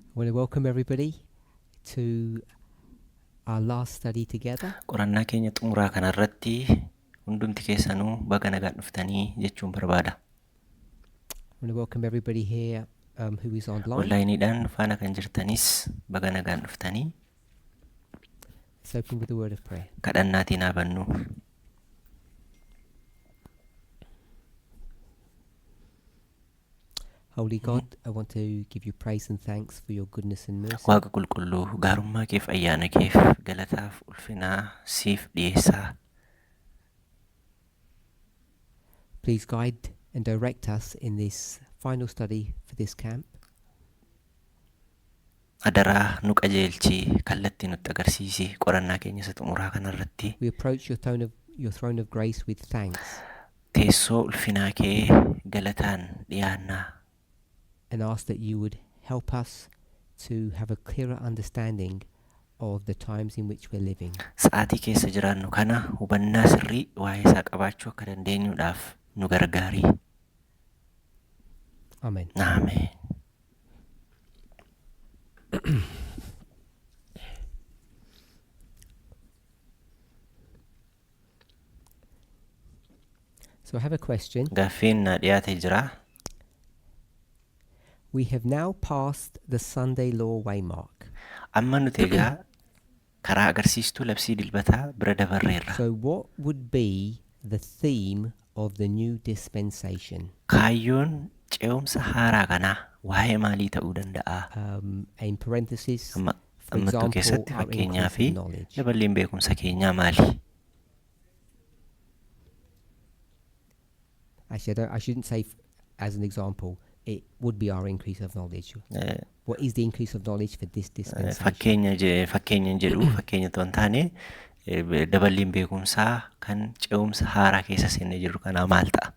I want to welcome everybody to our last study together. Qorannaa keenya xumuraa kanarratti hundumti keessanuu baga nagaan dhuftanii jechuun barbaada. I want to welcome everybody here who is online. Onlaayiniidhaan faana kan jirtanis baga nagaan dhuftanii. Let's open with a word of prayer. Kadhannaatiin haa bannu. Holy God, I want to give you praise and thanks for your goodness and mercy. Waaqa qulqulluu gaarummaa keef ayyaana keef galataaf ulfinaa siif dhiyeessaa. Please guide and direct us in this final study for this camp. Adaraa nu qajeelchii kallattii nutti agarsiisi qorannaa keenya isa xumuraa kanarratti. We approach your throne of grace with thanks Teessoo ulfinaa kee galataan dhiyaannaa. And ask that you would help us to have a clearer understanding of the times in which we're living. Sa'aatii keessa jiraannu kana hubannaa sirrii waa'ee isaa qabaachuu akka dandeenyuudhaaf nu gargaari. Amen. Ameen. So I have a question. Gaaffiin na dhiyaatee jira. We have now passed the Sunday law waymark. Amma nuti egaa karaa agarsiistuu labsii dilbataa bira dabarreerra. So what would be the theme of the new dispensation? Kaayyoon ce'umsa haaraa kanaa waa'ee maalii ta'uu danda'a? In parenthesis, Amma for ammattuu example, keessatti our fakkeenyaa increase fi of knowledge. Daballiin beekumsa keenyaa maali? Actually, I shouldn't say as an example. It would be our increase of knowledge. What is the increase of knowledge for this dispensation? Fakkeenya fakkeenya hin jedhu fakkeenya otoo hin taane daballiin beekumsaa kan ce'umsa haaraa keessa seennee jirru kanaa maal ta'a?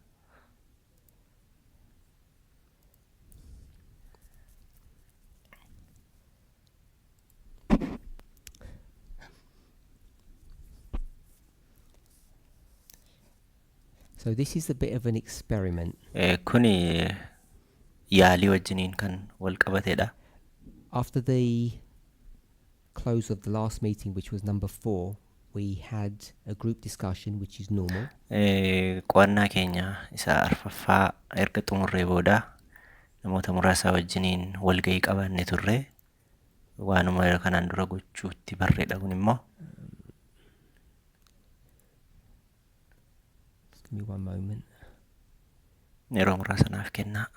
So this is a bit of an experiment. Kuni yaalii wajjiniin kan wal qabatedha. After the close of the last meeting, which was number 4, we had a group discussion, which is normal. Qo'annaa keenya isa arfaffaa erga xumurree booda namoota muraasa wajjiniin walgahii qabaanne turre waanuma kanaan dura gochuutti barreedha kun immoo. Just give me one moment. Yeroo muraasa naaf kennaa.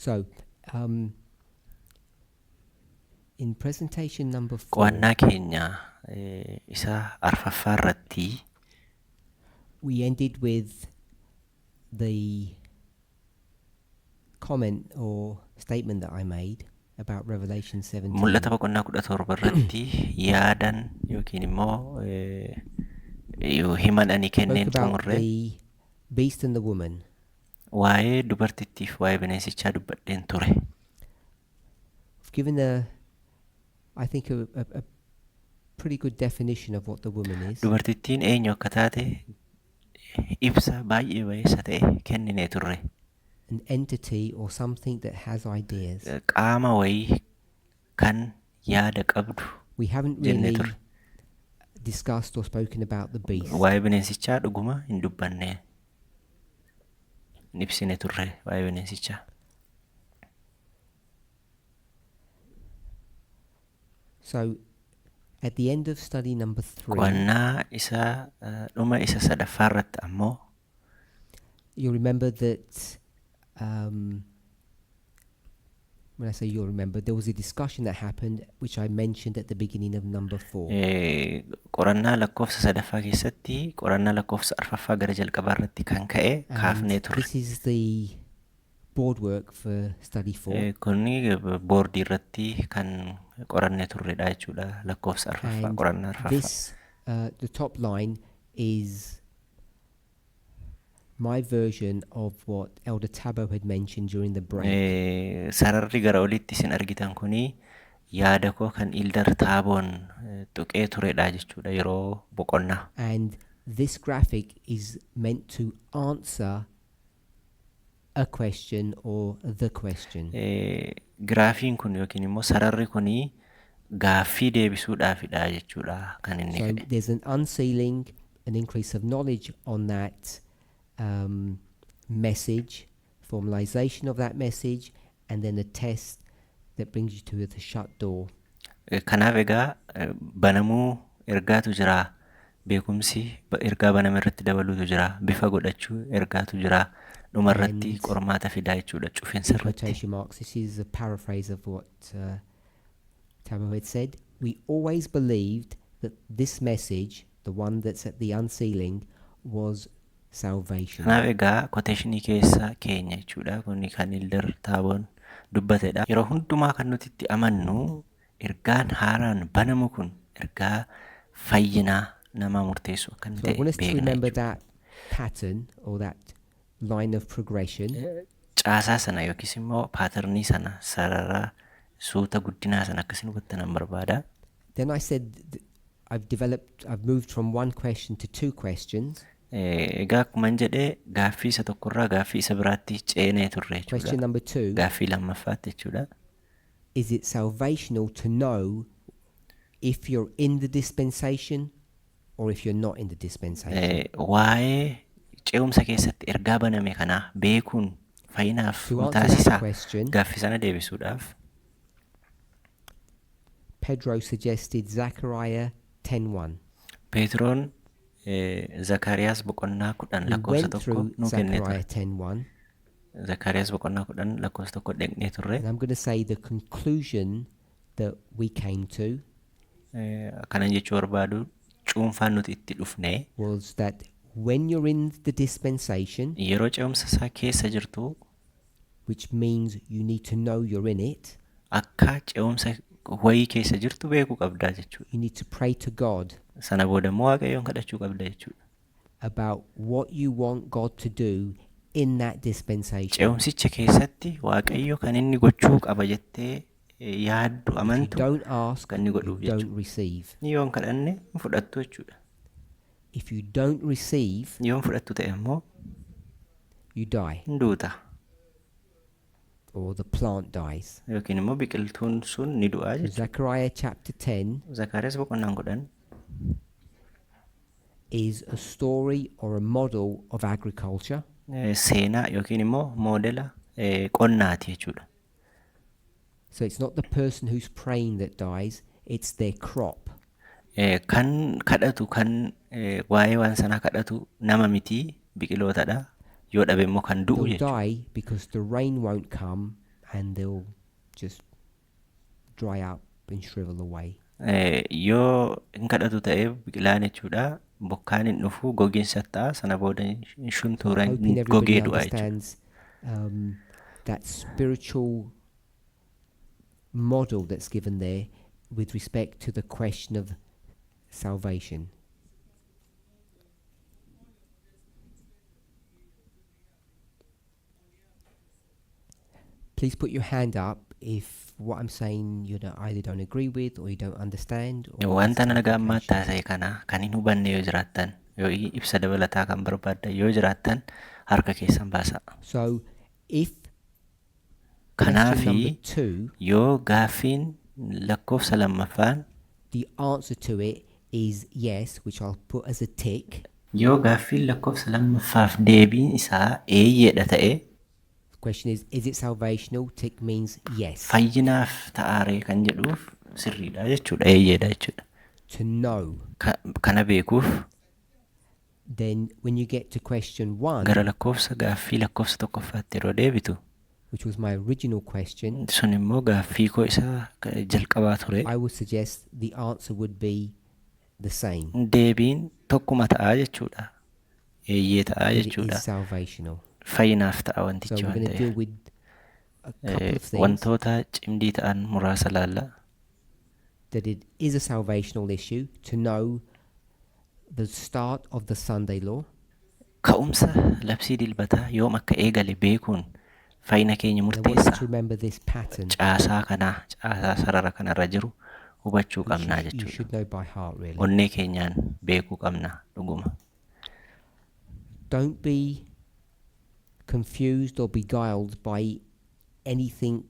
So, in presentation number 4, Qo'annaa keenya isa arfaffaa irratti we ended with the comment or statement that I made about Revelation 17. Mul'ata boqonnaa 17 irratti yaadan yookiin immoo himan ani Spoke kenneen about xumurre the beast and the woman. Waa'ee dubartittiif waa'ee bineensichaa dubbadheen ture. I've given I think, a pretty good definition of what the woman is. Dubartittiin eenyu akka taate ibsa baay'ee bayeessa ta'e kenninee turre. An entity or something that has ideas. Qaama wayii kan yaada qabdu We haven't jennee really turre. Discussed or spoken about the beast. Waa'ee bineensichaa dhuguma hin dubbanne. Hin ibsine turre waa'ee bineensichaa. So, at the end of study number 3, Qo'annaa isa dhuma isa sadaffaa irratti ammoo you'll remember that when I say you'll remember, there was a discussion that happened which I mentioned at the beginning of number 4. Qorannaa lakkoofsa sadaffaa keessatti qorannaa lakkoofsa arfaffaa gara jalqabaa irratti kan ka'e And kaafnee turre. this is the board work for study 4. Kuni boordii irratti kan qorannee turredha jechuudha lakkoofsa arfaffaa And qorannaa arfaffaa. this, the top line is my version of what Elder Tabo had mentioned during the break. Sararri gara olitti isin argitan kuni Yaada koo kan Elder Taaboon tuqee turedha jechuudha yeroo boqonnaa. And this graphic is meant to answer a question or the question. Giraafiin kun yookiin immoo sararri kunii gaaffii deebisuudhaafidha jechuudha kan inni So ka'e. There's an unsealing, an increase of knowledge on that message, formalization of that message, and then a test that brings you to the shut door. Kanaaf egaa banamuu ergaatu jira. Beekumsi ergaa baname irratti dabaluutu jira. Bifa godhachuu ergaatu jira. Dhumarratti And qormaata fidaa jechuudha cufinsa in irratti. Quotation marks, this is a paraphrase of what Tabo had said. "We always believed that this message, the one that's at the unsealing, was salvation." Kanaaf egaa quotationii keessa keenya jechuudha. Kuni kan Elder Taaboon dubbatedha. Yeroo hundumaa kan nuti itti amannu ergaan haaraan banamu kun ergaa fayyinaa namaa murteessu akka inni So I ta'e want us to beekna remember jechuudha. That pattern or that line of progression. Caasaa sana yookiis immoo patternii sana, sarara suuta guddinaa sana akkasin hubattanan barbaada. Then I said I've moved from one question to two questions. Egaa akkuman jedhee gaaffii isa tokkorraa gaaffii isa biraatti ceenee turre Question jechuudha. number two: Gaaffii lammaffaatti jechuudha. Is it salvational to know if you're in the dispensation or if you're not in the dispensation? Waa'ee ce'umsa keessatti ergaa baname kanaa beekuun fayyinaaf To nu answer that taasisaa? Question, Gaaffii sana deebisuudhaaf Pedro suggested Zechariah 10:1. Peetiroon Zakariyaas boqonnaa 10 We lakkoofsa went 1 through nuu kennee ture. Zechariah 10:1, Zakariyaas boqonnaa 10 lakkoofsa 1 dhaqnee turre. and I'm going to say the conclusion that we came to Kanan jechuu barbaadu cuunfaan nuti itti dhufne was that when you're in the dispensation, yeroo ce'umsa isaa keessa jirtu, which means you need to know you're in it, akka ce'umsa wayii keessa jirtu beekuu qabdaa jechuudha. You need to pray to God Sana booda immoo Waaqayyoon kadhachuu qabda jechuudha. About what you want God to do in that dispensation. Ce'umsicha keessatti Waaqayyo kan inni gochuu qaba jettee yaaddu If you amantu don't ask, kan inni you godhuuf don't jechuudha. Receive. Yoo hin kadhanne hin fudhattu jechuudha. If you don't receive, Yoo hin fudhattu ta'e immoo you die, hin duuta. Or the plant dies. Yookiin immoo biqiltuun sun ni du'aa So jechuudha. Zechariah chapter 10 Zakariyaas boqonnaan 10 is a story or a model of agriculture. Seenaa yookiin immoo moodela qonnaati jechuudha. So it's not the person who's praying that dies, it's their crop. Kan kadhatu, kan waa'ee waan sanaa kadhatu nama mitii, biqilootadha. Yoo dhabe immoo kan du'u They'll jechuudha. Die because the rain won't come and they'll just dry up and shrivel away. Yoo hin kadhatu ta'e biqilaan jechuudha. Bokkaan hin dhufu, gogiinsa ta'a, sana booda hin shuntuuran Hoping everybody gogee du'a jechuudha. Understands that spiritual model that's given there with respect to the question of salvation. Please put your hand up if what I'm saying you don't, either don't agree with or you don't understand or Wanta needs naga ammaatti clarification. haasa'e kana kan hin hubanne yoo jiraattan, yoo ibsa dabalataa kan barbaaddan yoo jiraattan, harka keessan baasaa. So if question number Kanaafi two, yoo gaaffiin lakkoofsa lammaffaan the answer to it is yes, which I'll put as a tick. Yoo gaaffiin lakkoofsa lammaffaaf deebiin isaa eeyyeedha ta'e, The question is it salvational? Tick means yes. Fayyinaaf ta'aaree kan jedhuuf sirriidha jechuudha, eeyyeedha jechuudha. To know. Kana beekuuf Then when you get to question one, gara lakkoofsa gaaffii lakkoofsa tokkoffaatti yeroo deebitu, which was my original question, sun immoo gaaffii koo isa jalqabaa ture. I would suggest the answer would be the same. Deebiin tokkuma ta'aa jechuudha. Eeyyee ta'aa That it jechuudha. Is salvational. Fayyinaaf ta'a So wantichi we're waan going to ta'eef. Deal with a couple of things. Wantoota cimdii ta'an muraasa laalla. That it is a salvational issue to know the start of the Sunday law. Ka'umsa labsii dilbataa yoom akka eegale beekuun Fayyina keenya And I want you murteessa. To remember this pattern, Caasaa kanaa, caasaa sarara kanarra jiru hubachuu which qabnaa you jechuudha. should know by heart, really. Onnee keenyaan beekuu qabna dhuguma. Don't be confused or beguiled by anything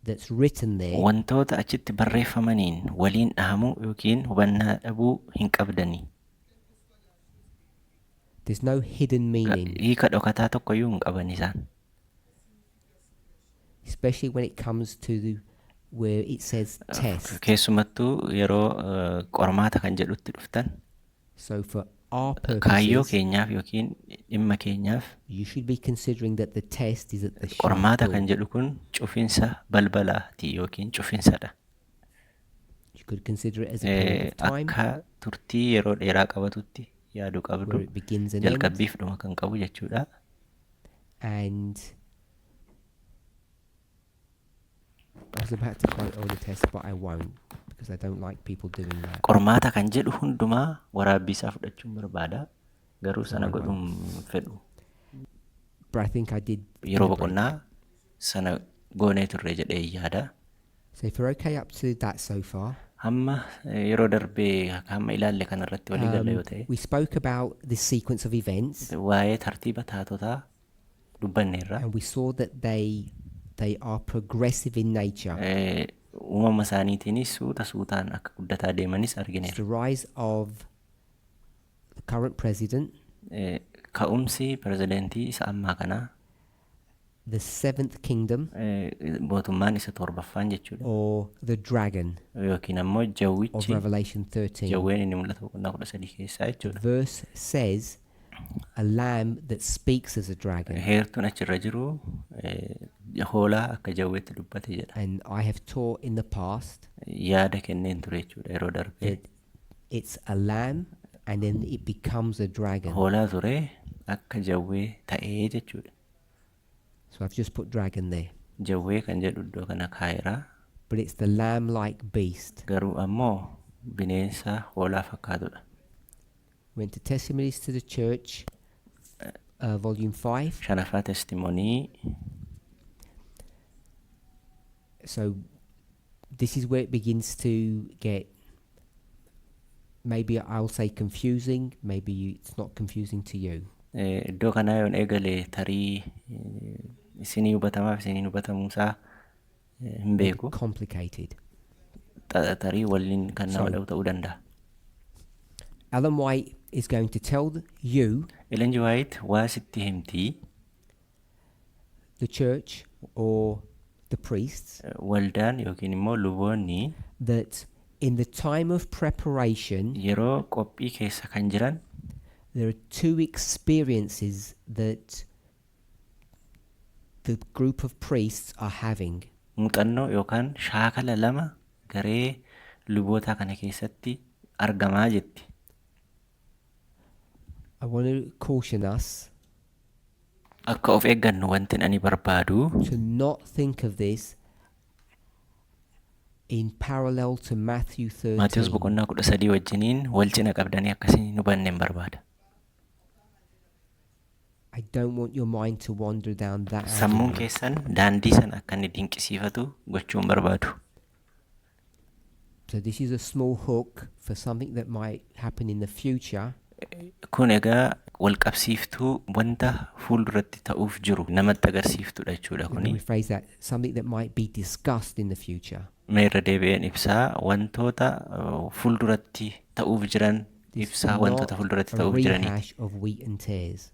that's written there Wantoota achitti barreeffamaniin waliin dhahamuu yookiin hubannaa dhabuu hin qabdanii. There's no hidden meaning, Hiika dhokataa tokkoyyuu hin qaban isaan. Especially when it comes to where it says "test." Keessumattuu yeroo qormaata kan jedhutti dhuftan So, for our kaayyoo purposes, keenyaaf yookiin dhimma keenyaaf you should be considering that the test is at the shut qormaata door. Kan jedhu kun cufinsa balbalaati yookiin cufinsadha. You could consider it as a period of time Akka turtii yeroo dheeraa qabatutti yaaduu qabdu. Where it begins and ends. Jalqabbiif dhuma kan qabu jechuudha. And I was about to quote all the tests, but I won't because I don't like people doing that. Qormaata kan jedhu hundumaa waraabbii isaa fudhachuun barbaada. Garuu sana I won't. Godhuun hin fedhu. But I think I did in Yeroo the break. Boqonnaa sana goonee turre jedhee yaada. So if you're okay up to that so far, Hamma yeroo darbee hamma ilaalle kanarratti walii galla yoo ta'e we spoke about this sequence of events waa'ee tartiiba taatotaa dubbanneerra. And we saw that they are progressive in nature. Uumama isaaniitiinis suuta suutaan akka guddataa deemanis It's argineerra. The rise of the current president, Ka'umsi pirezidentii isa ammaa kanaa the seventh kingdom, mootummaan isa torbaffaan jechuudha. Or the dragon Yookiin ammoo of jawwichi Revelation 13. Jawween inni mul'ata boqonnaa 13 keessaa jechuudha. Verse says a lamb that speaks as a dragon. Heertuun achirra jiru hoolaa akka jawweetti dubbate jedha. And I have taught in the past Yaada kenneen ture jechuudha yeroo darbee. That it's a lamb and then it becomes a dragon. Hoolaa ture akka jawwee ta'ee jechuudha. So I've just put "dragon" there. Jawwee kan jedhu iddoo kana kaa'eera. But it's the lamb like beast. Garuu ammoo bineensa hoolaa fakkaatudha. Went to Testimonies to the Church, volume 5. Shanaffaa testimonii. So this is where it begins to get, maybe I'll say, confusing, maybe it's not confusing to you. Iddoo kanaa yoon eegale tarii isinii hubatamaaf isiniin hubatamuusaa hin Maybe beeku. Complicated. Tarii waliin kan nama So dha'u ta'uu danda'a. Ellen White is going to tell you, Ellen G. White waa sitti himtii the church or the priests, waldaan yookiin immoo luboonni that in the time of preparation, yeroo qophii keessa kan jiran there are two experiences that the group of priests are having. Muuxannoo yookaan shaakala lama garee lubootaa kana keessatti argamaa jetti. I want to caution us Akka of eeggannu wanti ani barbaadu to not think of this in parallel to Matthew Maatiyus 13. Boqonnaa 13 wajjiniin wal cina qabdanii akkasii hin hubanne hin barbaada. I don't want your mind to wander down that Sammuun avenue. Keessan daandii sana akka inni dinqisiifatu gochuu hin barbaadu. So this is a small hook for something that might happen in the future. Kun egaa wal qabsiiftuu wanta fuulduratti ta'uuf jiru namatti agarsiiftudha jechuudha Let me kuni. Rephrase that. Something that might be discussed in the future. Mee irra deebi'een ibsaa wantoota fuulduratti ta'uuf jiran This is ibsaa wantoota not fuulduratti a ta'uuf jiraniiti. Rehash of wheat and tares.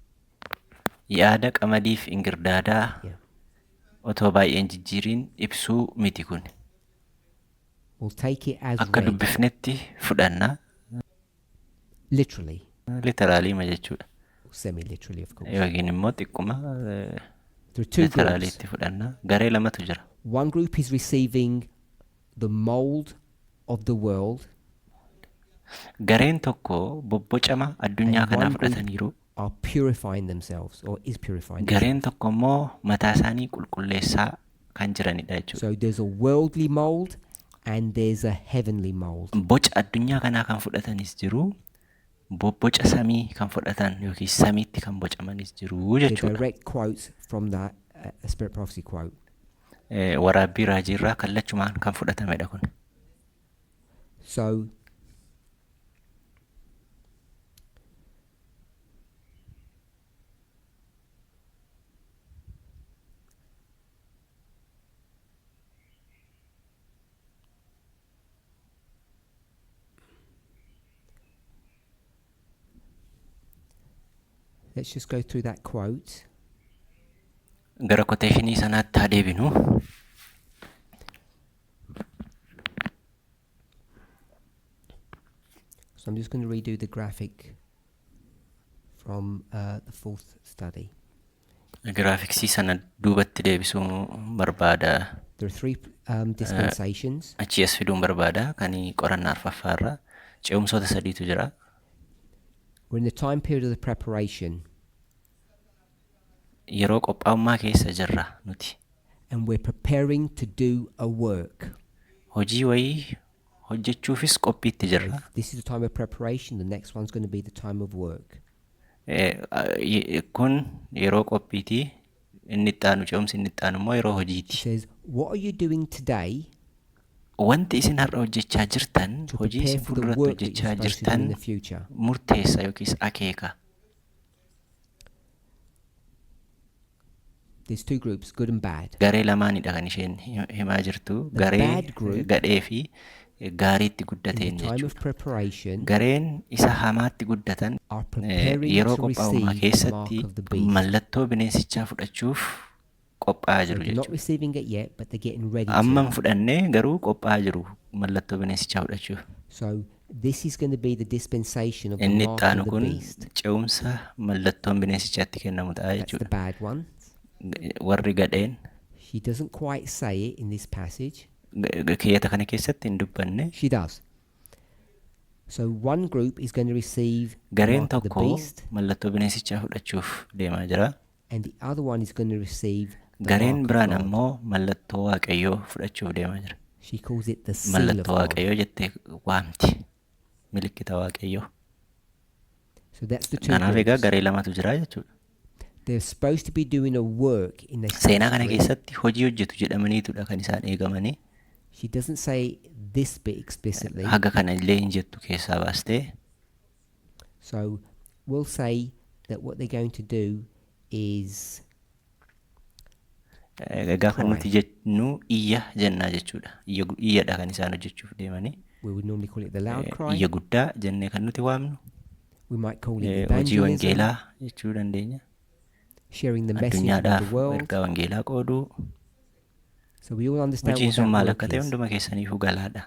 Yaada qamadiif ingirdaadaa otoo baay'een jijjiiriin ibsuu miti kun. We'll take it as Akka read, dubbifnetti fudhanna. Literally, Literaliima jechuudha. Or semi-literally, of course. Yookiin immoo xiqquma There are two groups. literaliitti fudhanna. Garee lamatu jira. One group is receiving the mold of the world, Gareen tokko bobbocama addunyaa and kanaa one group fudhataniiru. Are purifying themselves or is purifying Gareen themselves. Tokko immoo mataa isaanii qulqulleessaa kan jiranidha jechuudha. So there's a worldly mold and there's a heavenly mold. Boca addunyaa kanaa kan fudhatanis jiru. Bobboca samii kan fudhatan yookiin samiitti kan bocamanis jiru The jechuudha. direct quotes from that a Spirit Prophecy quote. Waraabbii raajiirraa kallachumaan kan fudhatamedha kun. So let's just go through that quote. Gara koteeshinii sanaatti haa deebinu. So I'm just going to redo the graphic from the fourth study. Giraafiksii sana duubatti deebisuu barbaada. There are three dispensations. Achii as fiduun barbaada. Kan qorannaa arfaffaa irraa ce'umsoota sadiitu jira. We're in the time period of the preparation, Yeroo qophaa'ummaa keessa jirra nuti. and we're preparing to do a work. Hojii wayii hojjechuufis qophiitti So jirra. if this is the time of preparation, the next one's going to be the time of work. Kun yeroo qophiitii, inni itti aanu ce'umsi inni itti aanu immoo yeroo It hojiiti. says, what are you doing today Wanti isin har'a hojjechaa jirtan, to hojii prepare isin for the fuulduratti work that you're hojjechaa supposed to do in jirtan the future? murteessa yookiis akeeka. There's two groups, good and bad. Garee lamaanidha kan isheen himaa jirtu. The Garee bad group gadhee fi gaariitti in the guddateen time of jechuudha. preparation Gareen isa hamaatti guddatan are preparing yeroo to qophaa'ummaa receive the mark keessatti of the beast. mallattoo bineensichaa fudhachuuf qophaa'aa So jiru they're not jechuudha. receiving it yet, but they're getting ready Amma to. hin fudhannee garuu qophaa'aa jiru mallattoo bineensichaa fudhachuuf. So this is going to be the dispensation of the Inni mark itti of aanu the kun beast. ce'umsa mallattoon bineensichaatti kennamu ta'a That's the jechuudha. bad one. Warri gadheen She doesn't quite say it in this passage. Keeyyata kana keessatti hin dubbanne. She does. So one group is going to receive the Gareen mark of the tokko beast, mallattoo bineensichaa fudhachuuf deemaa jira. and the other one is going to receive the Gareen mark of biraan God. ammoo mallattoo Waaqayyoo fudhachuuf deemaa jira. She calls it the seal of Mallattoo God. Waaqayyoo jettee waamti. Milikkita Waaqayyoo. So that's the two Kanaaf egaa groups. garee lamatu jira jechuudha. They're supposed to be doing a work in the Seenaa kana history. keessatti hojii hojjetu jedhamaniitudha kan isaan eegamanii. She doesn't say this bit explicitly. Haga kana illee hin jettu keessaa baastee. So we'll say that what they're going to do is Egaa kan cry. nuti jennu iyya jennaa jechuudha. Iyyadha kan isaan hojjechuuf deemanii. We would normally call it the loud cry. Iyya guddaa jennee kan nuti waamnu. We might call it Hojii evangelism, wangeelaa jechuu dandeenya. sharing the message with the Addunyaadhaaf world. ergaa wangeelaa qooduu. So we all understand Hojiin what sun that maal work akka ta'e is. hunduma keessaniifuu galaadha.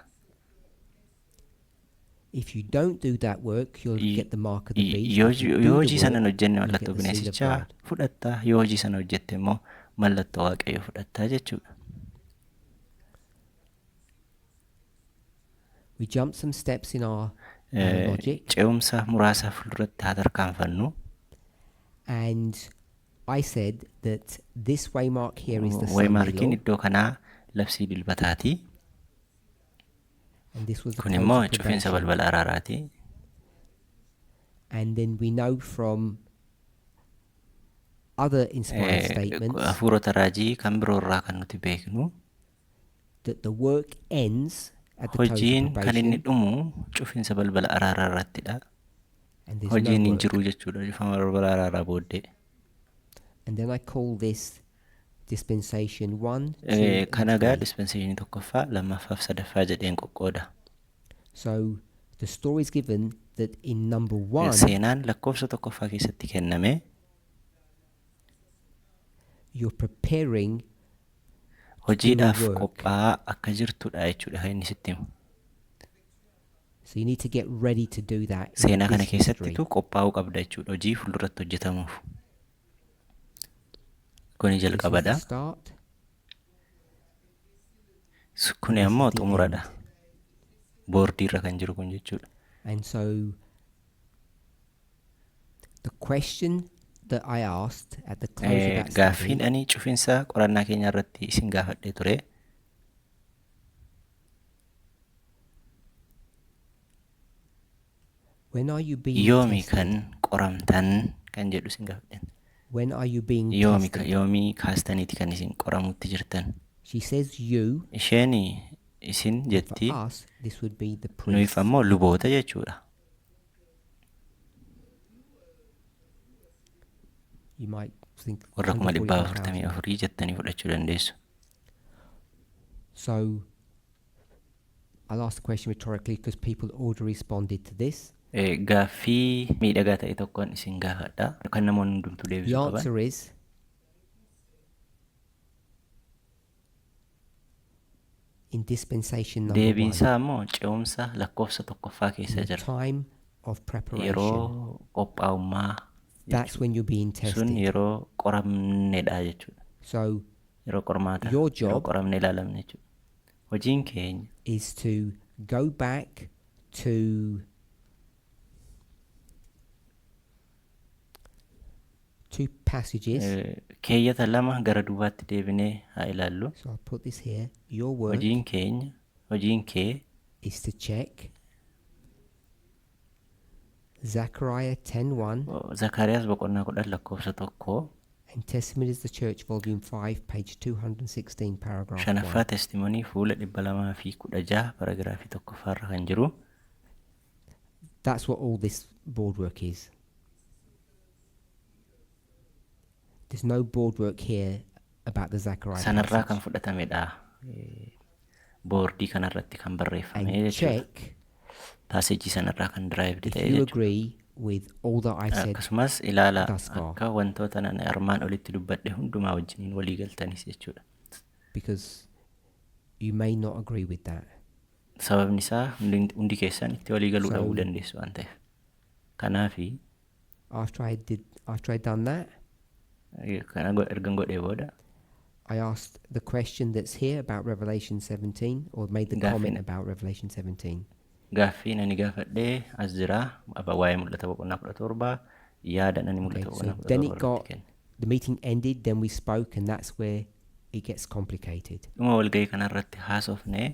If you don't do that work, you'll get the mark of the beast. Yoo If you do yoo the hojii sana hin work, hojjenne you'll get mallattoo the seal of bineensichaa God. fudhatta. Yoo hojii sana hojjette immoo mallattoo Waaqayyoo fudhattaa jechuudha. We jump some steps in our logic, Ce'umsa muraasa fuulduratti haa tarkaanfannu. and I said that this waymark here is the Sunday Waymaarkiin law, iddoo kanaa labsii dilbataati. and this was the Kun close immoo of cufiinsa probation. balbala araaraati. And then we know from other inspired statements Hafuurota raajii kan biroo irraa kan nuti beeknu that the work ends at the close of hojiin kan inni probation, dhumu cufiinsa balbala araaraa irrattidha. and there's no Hojiin hin work. jiru jechuudha cufama balbala araaraa booddee. And then I call this dispensation 1, 2, and Kana egaa 3. dispenseeshinii tokkoffaa, lammaffaa fi sadaffaa jedheen qoqqooda. So the story is given that in number 1, Seenaan lakkoofsa tokkoffaa keessatti kenname you're preparing to do a hojiidhaaf work. qophaa'aa akka jirtudha jechuudha kan inni sitti himu. So you need to get ready to do that in Seenaa kana this history. keessattitu qophaa'uu qabda jechuudha hojii fuulduratti hojjetamuuf. Kuni This was the jalqabadha. start, Kuni this is ammoo the xumuradha. end. Boordiirra kan jiru kun jechuudha. And so the question that I asked at the close of that Gaaffiin study ani cufinsa qorannaa keenya irratti isin gaafadhee ture. When are you being Yoomi tested? kan qoramtan kan jedhu isin gaafadheen. When are you being Yoomi tested? Yoomii kaastaniiti kan isin qoramutti jirtan? She says you. Isheen isin For jetti, us, this would be the nuyiif priests. ammoo luboota jechuudha. You might think Warra kuma dhibbaa afurtamii 144,000. afurii jettanii fudhachuu dandeessu. So I'll ask the question rhetorically because people already responded to this. Gaaffii miidhagaa ta'e tokkoon isin gaafadha. Kan namoonni hundumtuu The deebisuu qaban. answer is in dispensation number Deebiin 1, isaa immoo ce'umsa lakkoofsa tokkoffaa in keessa the jira. time of preparation. Yeroo qophaa'ummaa That's jechuudha. when you're being Sun tested. yeroo qoramnedha jechuudha. So Yeroo qormaata, your yeroo job qoramne ilaalamne jechuudha. Hojiin keenya is to go back to two passages. Keeyyata lama gara duubaatti deebinee haa ilaallu. So I'll put this here. Your work Hojiin keenya, hojiin kee is to check Zechariah 10:1 Zakaariyaas boqonnaa 10 lakkoofsa 1, and Testimonies of the Church, Volume 5, page 216, paragraph 1. Shanaffaa testimonii fuula 216 paragiraafii tokkoffaarra kan jiru. That's what all this board work is. There's no board work here about the Zechariah Sanarraa kan passage. fudhatamedha. Boordii kanarratti kan barreeffame And jechuudha. check Paaseejii sanarraa kan diraayivdi if ta'e you jechuudha. agree with all that I've said Akkasumas ilaala thus far, akka wantoota nan armaan olitti dubbadhe hundumaa wajjiniin walii galtanis jechuudha. because you may not agree with that. Sababni isaa hundi keessan itti walii galuu dhabuu So dandeessu waan ta'eef. Kanaafi after I'd done that, kana ergan godhee booda I asked the question that's here about Revelation 17, or made the comment gaaffiin about Revelation 17. Gaaffiin ani gaafadhee as jira waa'ee mul'ata boqonnaa 17 yaada ani Okay, mul'ata so boqonnaa kudha then torba it irratti got kenne. the meeting ended, then we spoke, and that's where it gets complicated. Dhuma walga'ii kanarratti haasofnee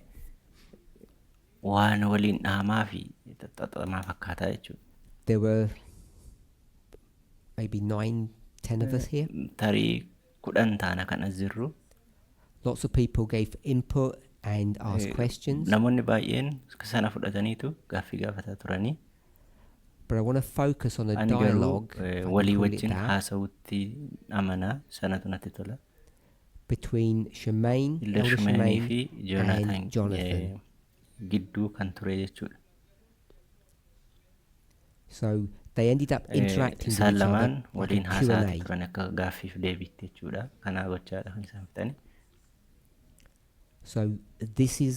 waan waliin dhaamaa fi xaxamaa fakkaataa jechuudha. There were maybe 9, 10 of us here. Tarii 10 taana kan as jirru. Lots of people gave input and asked questions, Namoonni baay'een sana fudhataniitu gaaffii gaafataa turanii. but I want to focus on a Ani garuu dialogue, if I can walii call it wajjin that, haasa'utti amanaa sanatu natti tola. between Shemaine, Elder Elder Shumeenii Shemaine, fi Joonaataan and Jonathan. Gidduu kan ture jechuudha. So they ended up interacting with Isaan each other lamaan like a waliin haasa'aa Q&A. turan akka gaaffiif deebiitti jechuudha. Kanaa gochaadha kan isaan fixani. So this is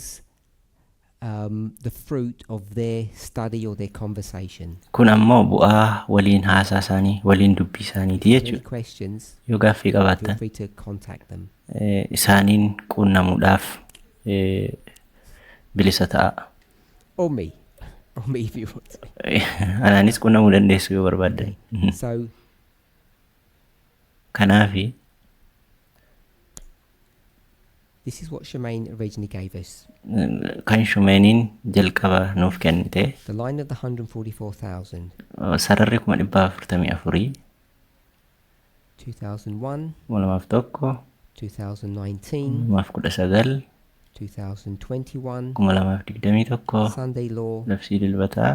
the fruit of their study or their conversation. Kun ammoo bu'aa waliin haasaa isaanii, waliin dubbii isaaniiti If you have any jechuudha. questions, Yoo gaaffii feel qabaattan free to contact them. Isaaniin quunnamuudhaaf bilisa ta'a. Or me. Or me if you want to. Anaanis quunnamuu dandeessu yoo barbaaddan. Okay. So Kanaafi this is what Shemaine originally gave us. Kan Shumeeniin jalqaba nuuf kennite The line of the 144,000. Sararri 444,000 2001, 2001, 2019, 2019, 2021, 2021, Sunday law, labsii dilbataa,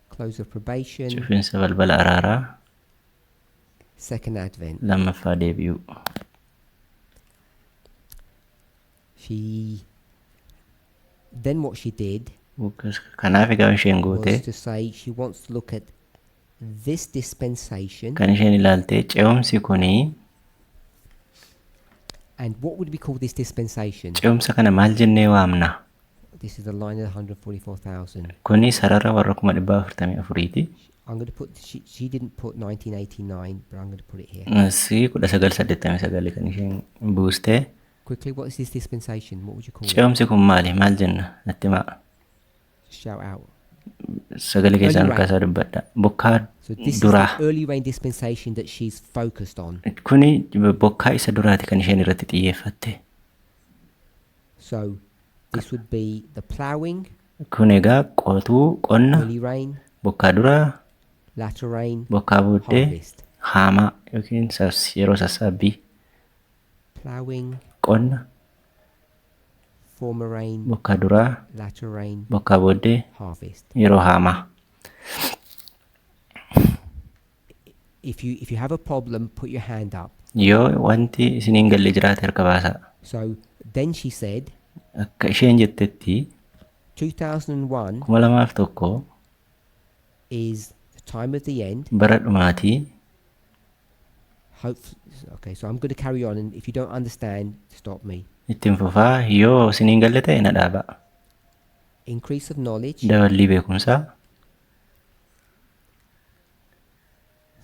close of probation, cufinsa balbala araaraa, second advent. Lammaffaa deebi'uu. She then what she did Kanaaf egaa isheen goote was to say she wants to look at this dispensation kan isheen ilaalte ce'umsi kunii and what would we call this dispensation? Ce'umsa kana maal jennee waamna? This is the line of the 144,000. Kuni sarara warra 444,000ti. I'm going to put, she didn't put 1989, but I'm going to put it here. Si 1989 kan isheen buuste. Quickly, what is this dispensation? What would you call it? Ce'umsi kun maali? Maal jenna? Natti himaa. Shout out. Sagalee keessaan Early rain. kaasaa dubbadha. Bokkaa So this is duraa. the early rain dispensation that she's focused on. Kuni bokkaa isa duraati kan isheen irratti xiyyeeffatte. So this would be the ploughing, Kun egaa qotuu, qonna, early rain, bokkaa duraa, latter rain, bokkaa booddee, harvest. haamaa yookiin yeroo sassaabbii, Ploughing, qonna, former rain, bokkaa duraa, latter rain, bokkaa booddee, harvest. yeroo haamaa. If you have a problem, put your hand up. Yoo wanti isiniin galle jiraate harka baasaa. So then she said, Akka isheen jettetti 2001 2001 is the time of the end. bara dhumaatii. Hope, okay, so I'm going to carry on, and if you don't understand, stop me. Ittiin fufaa, yoo isiniin galle ta'e na dhaabaa. Increase of knowledge, Daballii beekumsaa,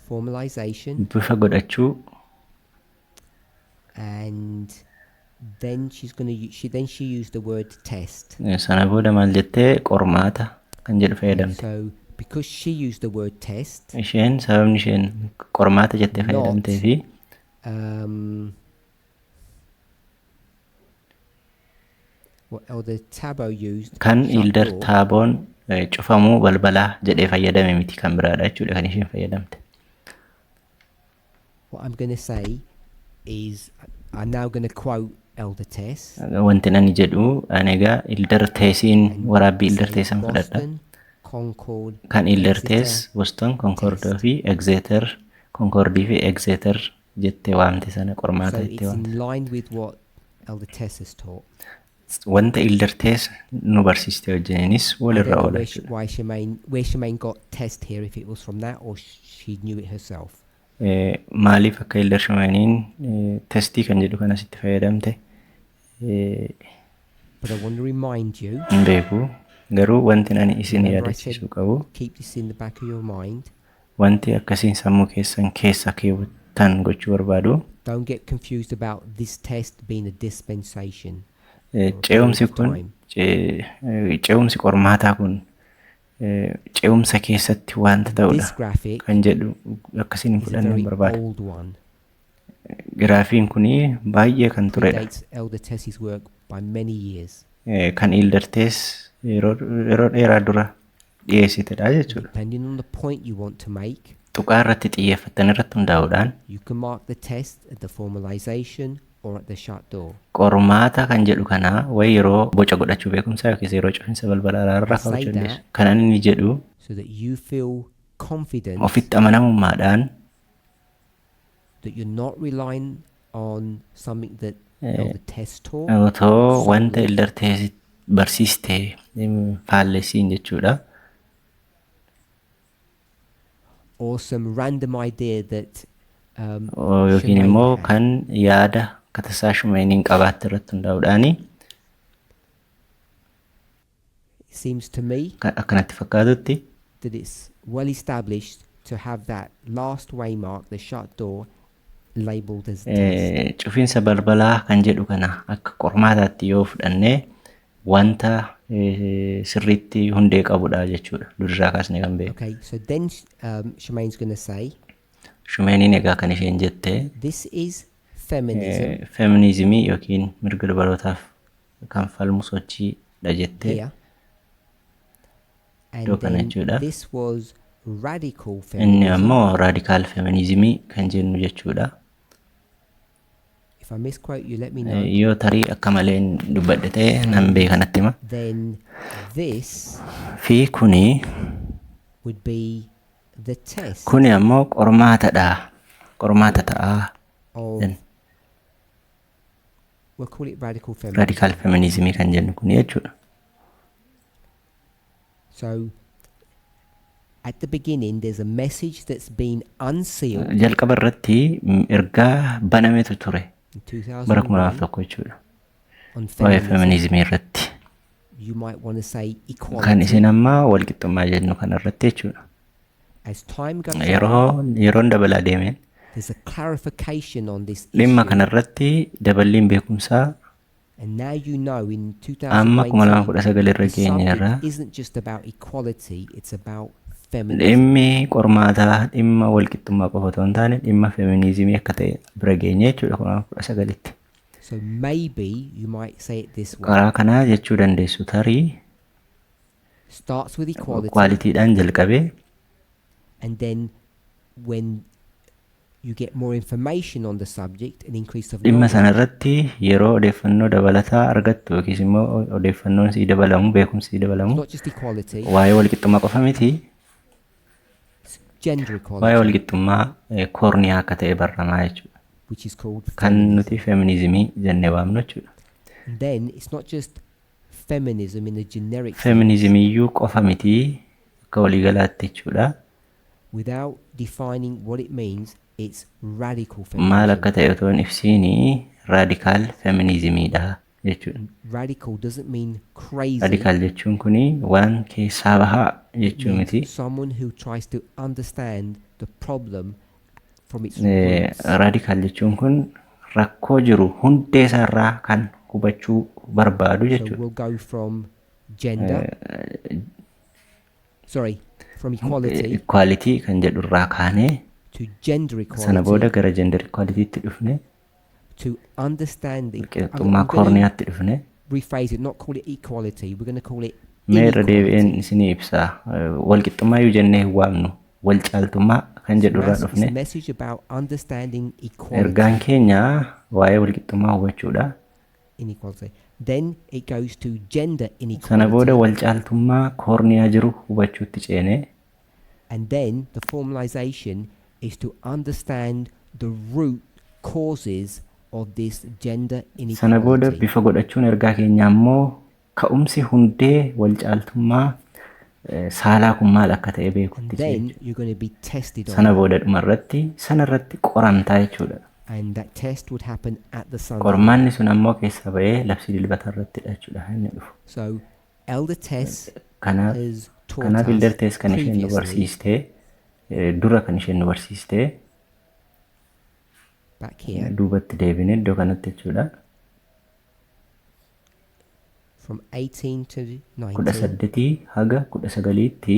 formalization, bifa godhachuu, and then she's going to she then she used the word "test". Sana booda maal jettee? Qormaata kan jedhu fayyadamte. So because she used the word "test", Isheen sababni isheen qormaata jettee not fayyadamtee fi what Elder Tabo used, kan shut Elder door, Taaboon cufamuu balbalaa jedhee fayyadame miti, kan biraadha jechuudha kan isheen fayyadamte. What I'm going to say is I'm now going to quote Elder Tess Wanti ani jedhu ani egaa Elder Teesiin and waraabbii Elder say Teessan fudhadha. Boston, Concord, Kan Elder Tees Exeter Boston, Concordoo test. fi Exeter, Concordii fi Exeter jettee waamte sana qormaata So jettee it's waamte. in line with what Elder Tess has taught. Wanta Elder Tees nu barsiiste wajjininis I don't walirra know oola where, jechuudha. why Shemaine, where Shemaine got "test" here, if it was from that or she knew it herself. Maaliif akka Elder Shumeeniin testii kan jedhu kanas itti fayyadamte But I want to remind you, hin beeku. Garuu wanti ani isin remember I said yaadachiisuu qabu, keep this in the back of your mind. wanti akkasiin sammuu keessan keessa keewwattan gochuu barbaadu, Don't get confused about this test being a dispensation or a period ce'umsi of kun time. ce'umsi qormaataa kun ce'umsa keessatti wanta And ta'udha this graphic kan jedhu akkasiin hin is a fudhanne hin very barbaada. old one. Giraafiin kun baay'ee kan turedha. Predates Elder Tess's work by many years. Kan Elder Tess yeroo dheeraa dura dhiyeessitedha And jechuudha. depending on the point you want to make, Tuqaa irratti xiyyeeffattan irratti hundaa'uudhaan you can mark the test at the formalization or at the shut door. qormaata kan jedhu kana wayi yeroo boca godhachuu beekumsaa yookiis yeroo cufinsa balbala araarraa I say kaa'achuu dandeessu. that Kan inni jedhu so that you feel confident ofitti amanamummaadhaan that you're not relying on something that Elder Tess taught otoo wanta solely, Elder Tess barsiiste hin faallessiin jechuudha. or some random idea that Yookiin Shemaine immoo had. kan yaada akka tasaa Shumeeniin qabaatte irratti hundaa'uudhaani. It seems to me Akkanatti fakkaatutti that it's well established to have that last waymark, the shut door, labeled as test. Cufiinsa balbalaa kan jedhu kana akka qormaataatti yoo fudhannee wanta sirriitti hundee qabudha jechuudha. Durirraa kaasnee kan beeku. Okay, so then Shemaine's going to say Shumeeniin egaa kan isheen jette this is feminism feminizimii yookiin mirga dubarootaaf kan falmu sochiidha jettee here. iddoo And kana then jechuudha. this was radical Inni feminism. ammoo radical feminizimii kan jennu jechuudha. If I misquote you, let me know. Yoo tarii akka malee dubbadhe ta'e nan beekanatti hima. Then this Fi kuni would be the test kuni ammoo qormaatadha. Qormaata ta'aa. of, Then we'll call it radical feminism. Radical feminizimii kan jennu kuni jechuudha. So at the beginning, there's a message that's been unsealed Jalqaba irratti ergaa banametu ture in bara kuma lamaaf 2001 tokko jechuudha. on Waa'ee feminism. feminizimii irratti. You might want to say Kan equality. isin amma walqixxummaa jennu kana irratti jechuudha. As time goes on, Yeroon dabalaa deemeen there's a clarification on this dhimma issue. kana irratti daballiin beekumsaa And now you know in amma kuma lama 2019, kudha sagal irra the geenye irraa subject isn't just about equality, it's about feminism. dhimmi qormaataa dhimma walqixxummaa qofa otoo hin taane dhimma feminizimii akka ta'e bira geenye jechuudha 2019tti. So maybe you might say it this way. Karaa kanaa jechuu dandeessu tarii Starts with equality, equalityidhaan jalqabee and then when you get more information on the subject, an increase of Dhimma sana knowledge, irratti yeroo odeeffannoo dabalataa argattu yookiis immoo odeeffannoon sii dabalamu, beekumsi sii it's dabalamu, not just equality, waa'ee walqixxummaa qofa miti, it's gender waa'ee equality, walqixxummaa koorniyaa akka ta'e barramaa jechuudha. which is called Kan feminism. nuti feminizimii jennee waamnu jechuudha. And then it's not just feminism in the generic sense, Feminizimiyyuu qofa miti akka waliigalaatti jechuudha. without defining what it means, it's radical Maal feminism. akka ta'e otoo hin ibsiini raadikaal feminizimiidha jechuudha. Radical doesn't mean crazy. Raadikaal jechuun kuni waan keessaa bahaa It jechuu means miti. someone who tries to understand the problem from its roots. Raadikaal jechuun kun rakkoo jiru hundee isaarraa kan hubachuu barbaadu So jechuudha. we'll go from gender, sorry, from equality Equality kan jedhu irraa kaanee to gender sana booda equality gara gender equalitytti dhufne, to understand the. I'm qixxummaa going to koorniyaatti dhufne. rephrase it, not call it equality. We're going to call it Mee irra deebi'een inequality. isinii ibsaa. Walqixxummaa iyyuu jennee hin waamnu. Wal caaltummaa kan It's jedhu irraa it's dhufne. a message about understanding Ergaan equality. keenya waa'ee walqixxummaa hubachuudha. Inequality. Then it goes to gender Sana booda inequality. wal caaltummaa koorniyaa jiru hubachuutti ceenee And then the formalization is to understand the root causes of this gender sana booda inequality. bifa godhachuun ergaa keenyaa immoo ka'umsi hundee wal caaltummaa saalaa kun maal akka ta'e And beekutti then jechuudha. you're going to be tested on Sana that. booda dhumarratti sana irratti qoramtaa jechuudha. And that test would happen at the Sunday law. Qormaanni sun ammoo keessa ba'ee labsii dilbataa irrattidha jechuudha inni dhufu. So Elder Tess Kanaaf has taught kanaaf us Elder Tess kan isheen nu previously barsiiste, dura kan isheen nu barsiiste, back here duubatti deebine iddoo kanatti jechuudha. from 18 to Kudha 19 saddeetii haga 19tti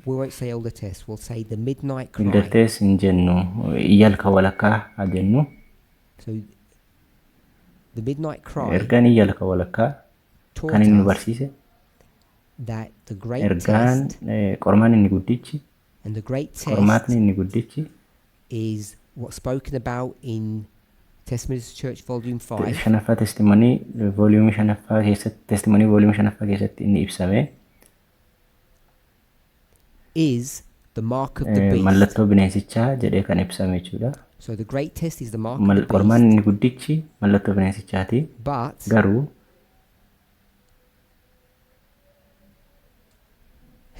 we won't say Elder Tess, we'll say the midnight cry. Elder Tess hin jennu, iyya walakkaa haa jennu. So the midnight cry Ergaan iyya halkan walakkaa taught kan inni nu us barsiise that the great ergaan test qormaan inni guddichi and the great test qormaatni inni guddichi is what's spoken about in Testimonies of the Church Volume 5 shanaffaa testimony volume shanaffaa keessatti, testimony volume shanaffaa keessatti inni ibsame is the mark of the beast. Mallattoo bineensichaa jedhee kan ibsame jechuudha. So the great test is the mark of the Qormaan beast, inni guddichi mallattoo bineensichaati. but Garuu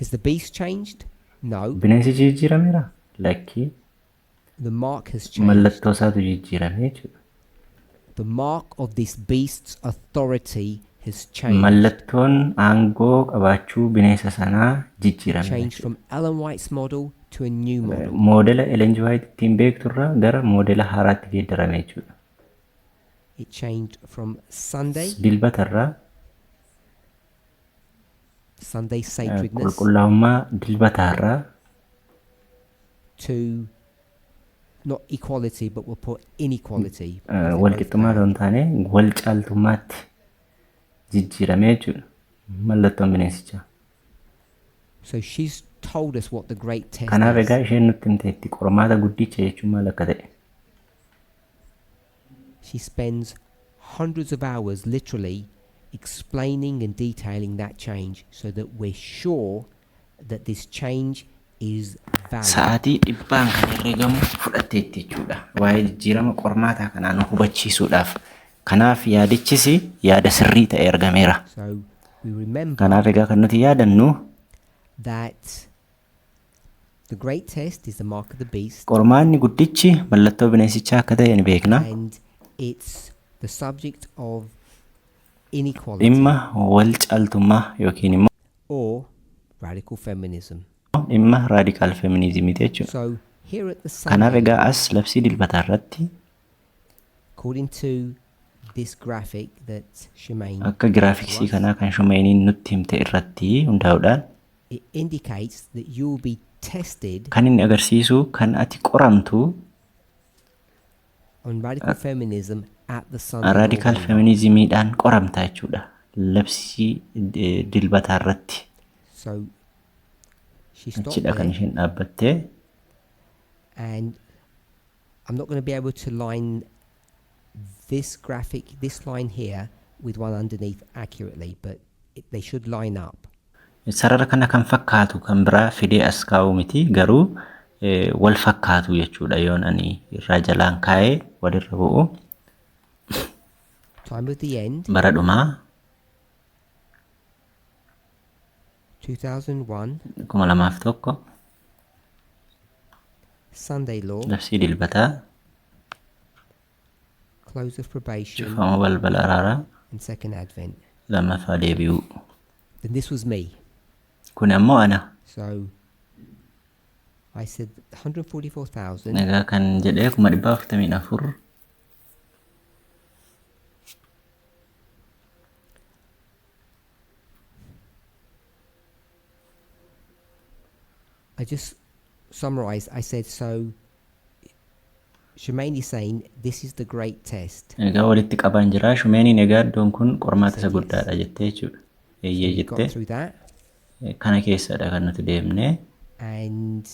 has the beast changed? No, bineensichi jijjiirameera? Lakkii, the mark has changed. mallattoo isaatu jijjiirame jechuudha. The mark of this beast's authority has changed. Mallattoon aangoo qabaachuu bineensa sanaa jijjiirame Changed jechuudha. from Ellen White's model to a new model. Moodela Ellen G. White ittiin beekturraa gara moodela haaraatti geeddarame jechuudha. It changed from Sunday, Dilbatarraa Sunday sacredness, qulqullaa'ummaa dilbataarraa to not equality, but we'll put inequality because they're both walqixxummaa bad. otoo hin taane wal caaltummaatti jijjiirame jechuudha. Mallattoon bineensichaa. So she's told us what the great test Kanaaf is. egaa isheen nutti himteetti qormaata guddicha jechuun maal akka ta'e. She spends hundreds of hours literally explaining and detailing that change so that we're sure that this change is valid. Sa'aatii dhibbaan kan herreegamu fudhatteetti jechuudha. Waa'ee jijjiirama qormaataa kanaa nu hubachiisuudhaaf. Kanaaf yaadichis yaada sirrii ta'e argameera. So we remember Kanaaf egaa kan nuti yaadannu that the great test is the mark of the beast qormaanni guddichi mallattoo bineensichaa akka ta'e ni beekna. and it's the subject of inequality Dhimma wal caaltummaa yookiin immoo or radical feminism. dhimma raadikaal feminizimiiti jechuudha. So here at the Kanaaf Sunday egaa law, as labsii dilbataa irratti according to this graphic that Shemaine akka gave to giraafiksii us, kanaa kan Shumeeniin nutti himte irratti hundaa'uudhaan it indicates that you will be tested kan inni agarsiisu kan ati qoramtu on radical feminism at the Sunday law raadikaal waymark. feminizimiidhaan qoramta jechuudha. Labsii dilbataa irratti. So She stopped Achidha kan there, isheen dhaabbattee. and I'm not going to be able to line this graphic, this line here, with one underneath accurately, but they should line up. Sarara kana kan fakkaatu kan biraa fidee as kaa'u miti, garuu wal fakkaatu jechuudha yoon ani irraa jalaan kaa'ee walirra bu'u. Time of the end, Bara dhumaa, 2001, 2001, Sunday law, labsii dilbataa, close of probation, cufama balbala araaraa, and second advent. Lammaffaa deebi'uu. Then this was me. Kun ammoo ana. So I said 144,000 Egaa kan jedhee 144,000. I just summarized. I said, so Shemaine is saying this is the great test. Egaa walitti qabaan jira. Shumeeniin egaa iddoon kun qormaata isa guddaadha jettee jechuudha. Eeyyee So we got jettee. through that. Kana keessadha kan nuti deemnee. And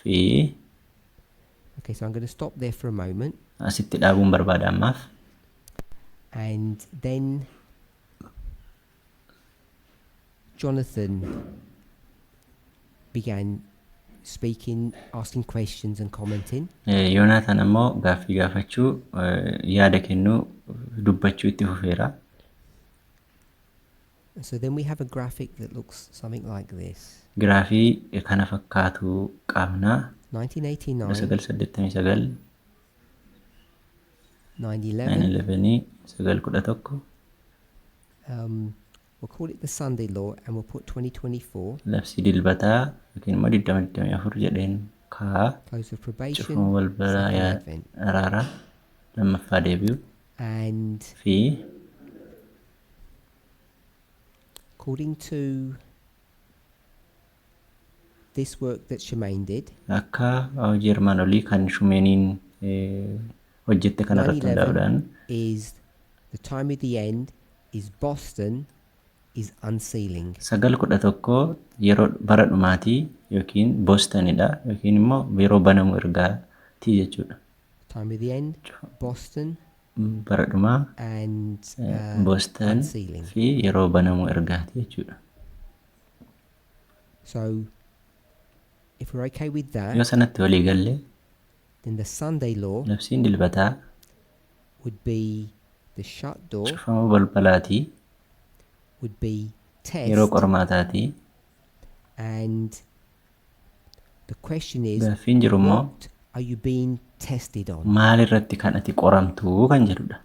Fi okay, so I'm going to stop there for a moment. Asitti dhaabuun barbaada ammaaf. And then Jonathan began speaking, asking questions and commenting. Yoonaataan ammoo gaaffii gaafachuu, yaada kennuu, dubbachuu itti fufeera. And so then we have a graphic that looks something like this. Giraafii kana fakkaatu qabna. 1989, 989, 9/11. 9/11, 9/11. We'll call it the Sunday law and we'll put 2024, Labsii dilbataa yookiin immoo 2024 jedheen kaa'a. close of probation, Cufama balbala second yaa- advent. araaraa, lammaffaa deebi'u And fi according to this work that Shemaine did, akka hojii armaan olii kan Shumeeniin hojjette kanarratti 9/11 hundaa'uudhaan is the time of the end, is Boston, is unsealing. 9/11 yeroo bara dhumaatii yookiin Boostonidha yookiin immoo yeroo banamu ergaatii jechuudha. Time of the end, Boston, Bara dhumaa, and Booston unsealing. fi yeroo banamu ergaati jechuudha. So if we're okay with that, Yoo sanatti walii galle, then the Sunday law labsiin dilbataa would be the shut door, cufama balbalaatii, would be yeroo test, qormaataatii. and the question is, Gaaffiin jiru immoo, what are you being tested on? Maal irratti kan ati qoramtu kan jedhudha.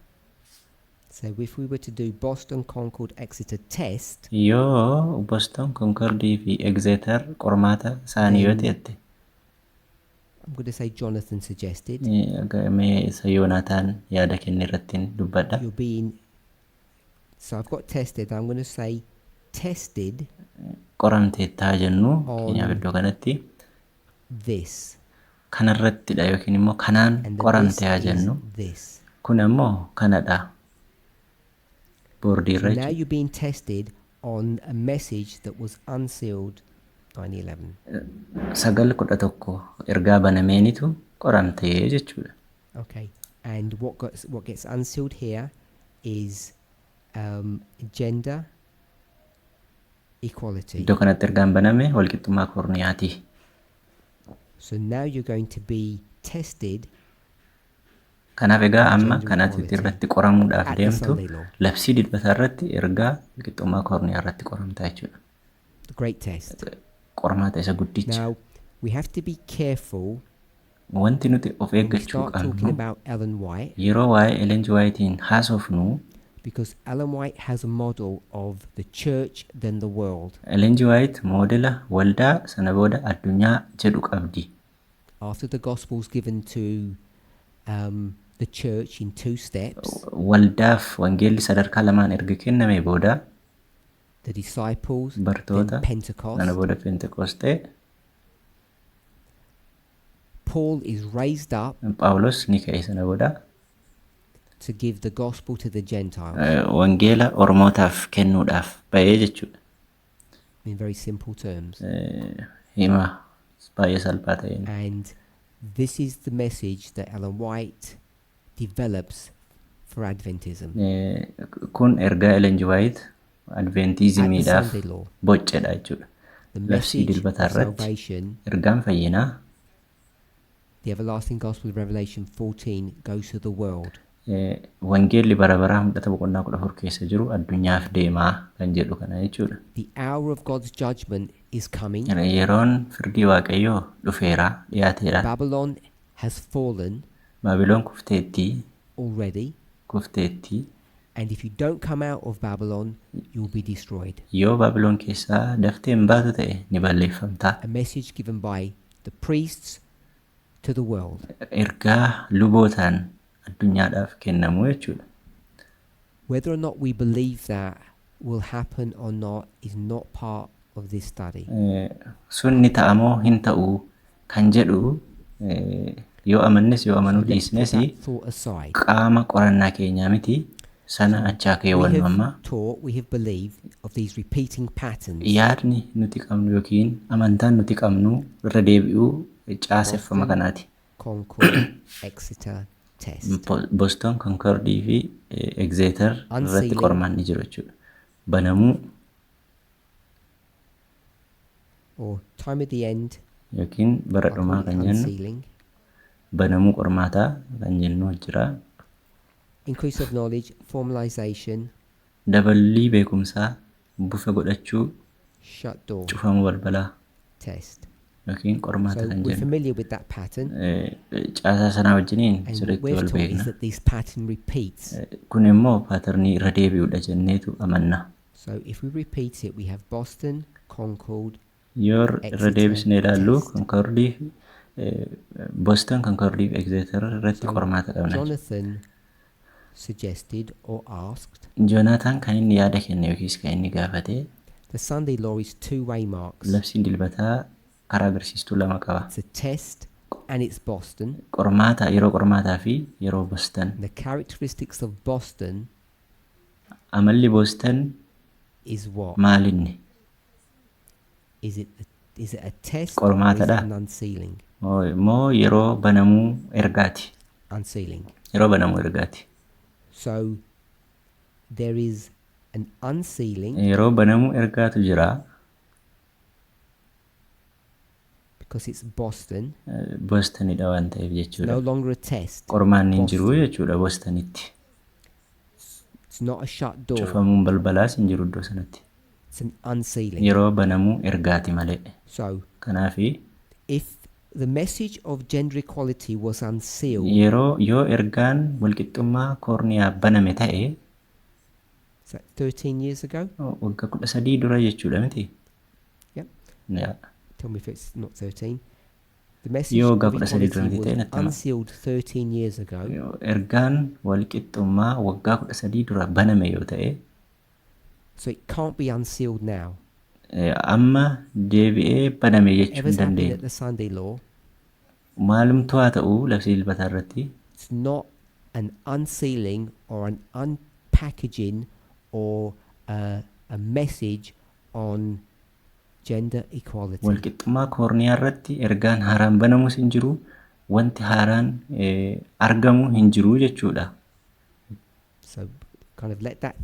So if we were to do Boston, Concord, Exeter test, Yoo Boston, Concordii fi Exeter qormaata isaanii yoo then ta'ette, I'm going to say Jonathan suggested mee isa Yoonaataan yaada kenne irratti dubbadha. you're being, so I've got tested, I'm going to say tested Qoramteettaa jennu fakkeenyaaf on iddoo kanatti this, kanarrattidha yookiin immoo kanaan and then this qoramte haa is jennu. this. Kun ammoo kanadha. Boordii So irra now jechuudha. you're being tested on a message that was unsealed 9/11. 9/11 ergaa banameenitu qoramtee jechuudha. Okay. And what gets unsealed here is gender equality. Iddoo kanatti ergaan baname walqixxummaa koorniyaati. So now you're going to be tested Kanaaf egaa on amma gender kan ati equality irratti qoramuudhaaf at the deemtu Sunday law, labsii dilbataa irratti ergaa walqixxummaa koorniyaa irratti qoramtaa jechuudha. The great test. Qormaata isa guddicha. Now we have to be careful Wanti nuti of when we eeggachuu start talking qabnu about Ellen White, yeroo waa'ee Ellen G. White'n haasofnu, because Ellen White has a model of the church, then the world. Ellen G. White moodela waldaa sana booda addunyaa jedhu qabdi. After the gospel's given to the church in two steps, Waldaaf wangeelli sadarkaa lamaan erga kenname booda, the disciples, then bartoota sana Pentecost, booda Pentekoostee, Paul is raised up Phaawulos ni ka'e sana booda. to give the gospel to the Gentiles Wangeela Ormootaaf kennuudhaaf ba'ee jechuudha. In very simple terms. Hima baay'ee salphaa ta'een. And this is the message that Ellen White develops for Adventism. Kun ergaa Ellen G. White At the Adventizimiidhaaf Sunday law, boccedha jechuudha. the Labsii message of dilbataa irratti salvation, ergaan fayyinaa the everlasting gospel of Revelation 14, goes to the world. Wangeelli bara baraa Mul'ata boqonnaa 14 keessa jiru addunyaaf deemaa kan jedhu kana jechuudha. The hour of God's judgment is coming. Yeroon firdii Waaqayyoo dhufeera, dhiyaateera. Babylon has fallen Baabiloon kufteettii already. Kufteettii. And if you don't come out of Babylon, you'll be destroyed. Yoo Baabiloon keessaa daftee hin baatu ta'e ni balleeffamtaa. A message given by the priests to the world. Ergaa lubootaan addunyaadhaaf kennamu jechuudha. Whether or not we believe that will happen or not is not part of this study. Sun ni ta'amoo hin ta'uu kan jedhu yoo amannes yoo amanuu So let's put dhiisnes that thought aside. Qaama qorannaa keenyaa miti, sana achaa We keewwannu have amma. taught, we have believed of these repeating patterns. Yaadni nuti qabnu yookiin amantaan nuti qabnu irra deebi'uu caaseffama Boston, kanaati. Concord, Exeter test. Boston, Concordii fi Exeter irratti Unsealing. qormaanni jiru jechuudha. Banamuu Or time at the end, yookiin bara I call dhumaa it kan jennu unsealing. Banamuu qormaataa kan jennu jira. Increase of knowledge, formalization, Daballii beekumsaa, bufa godhachuu, shut door cufamuu balbalaa test. Yookiin qormaata So kan we're jennu. Familiar with that pattern. Caasaa sanaa wajjiniin And what sirriitti we've wal taught is beekna. that this pattern repeats. Kun immoo patternii irra deebi'uudha jenneetu amanna. So if we repeat it, we have Boston, Concord, Yoo irra Exeter deebisnee ilaallu test. Concordii fi Boston, Concordii fi Exeter irratti So qormaata qabna. Jonathan suggested or asked, Joonataan kan inni yaada kenne yookiis kan inni gaafate the Sunday law is two waymarks. Labsiin dilbataa karaa agarsiistuu lama qaba. It's a test and it's Boston. Qormaata yeroo qormaataa fi yeroo Boston. And the characteristics of Boston Amalli Boston is what? Maalinni? Is it a test or is it Qormaatadha. An unsealing? Moo yeroo banamuu ergaati? Unsealing. Yeroo banamuu ergaati. So there is an unsealing Yeroo banamuu ergaatu jira. Because it's Boston. Bostonidha waan ta'eef It's jechuudha. no longer a test. Qormaanni hin jiru Boston. Jechuudha Bostonitti. It's not a shut door. Cufamuun balbalaas hin jiru iddoo sanatti. It's an unsealing. Yeroo banamuu ergaati malee. So Kanaafi if the message of gender equality was unsealed, yeroo yoo ergaan walqixxummaa koorniyaa baname ta'e is that 13 years ago? Waggaa 13 dura jechuudha miti? Yep. Yaa. Tell me if it's not 13. The message Yoo waggaa of 13 dura equality miti was ta'e natti hima. Unsealed 13 years ago. Yoo ergaan walqixxummaa waggaa 13 dura baname yoo ta'e So it can't be unsealed now. Amma deebi'ee baname jechuu hin Whatever's happening dandeenyu. at the Sunday law, Maalumtuu haa ta'u labsii dilbataa irratti it's not an unsealing or an unpackaging or a message on gender equality. Walqixxummaa koorniyaa irratti ergaan haaraan banamus hin jiru, wanti haaraan argamu hin jiru jechuudha. So kind of let that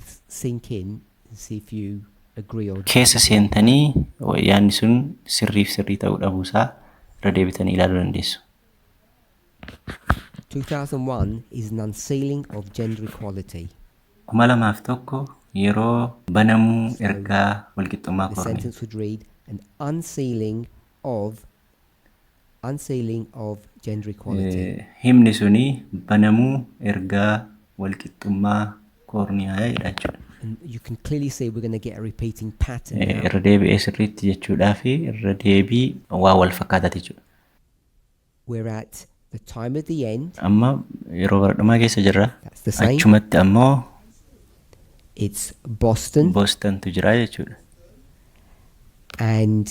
sink in and see if you agree or Keessa seentanii yaadni sun sirriif sirrii ta'uu dhabuusaa irra deebitanii ilaaluu dandeessu. 2001 is an unsealing of gender equality. 2001 yeroo banamuu So ergaa walqixxummaa the koorniyaa. Sentence would read an unsealing of gender equality. Himni suni banamuu ergaa walqixxummaa koorniyaa jedha jechuudha. And you can clearly see we're going to get a repeating pattern now. Irra deebi'ee sirriitti jechuudhaa fi irra deebii waa wal fakkaataati jechuudha. We're at the time of the end. Amma yeroo bara dhumaa keessa jirra. That's the same. Achumatti ammoo It's Boston Bostontu jira jechuudha. And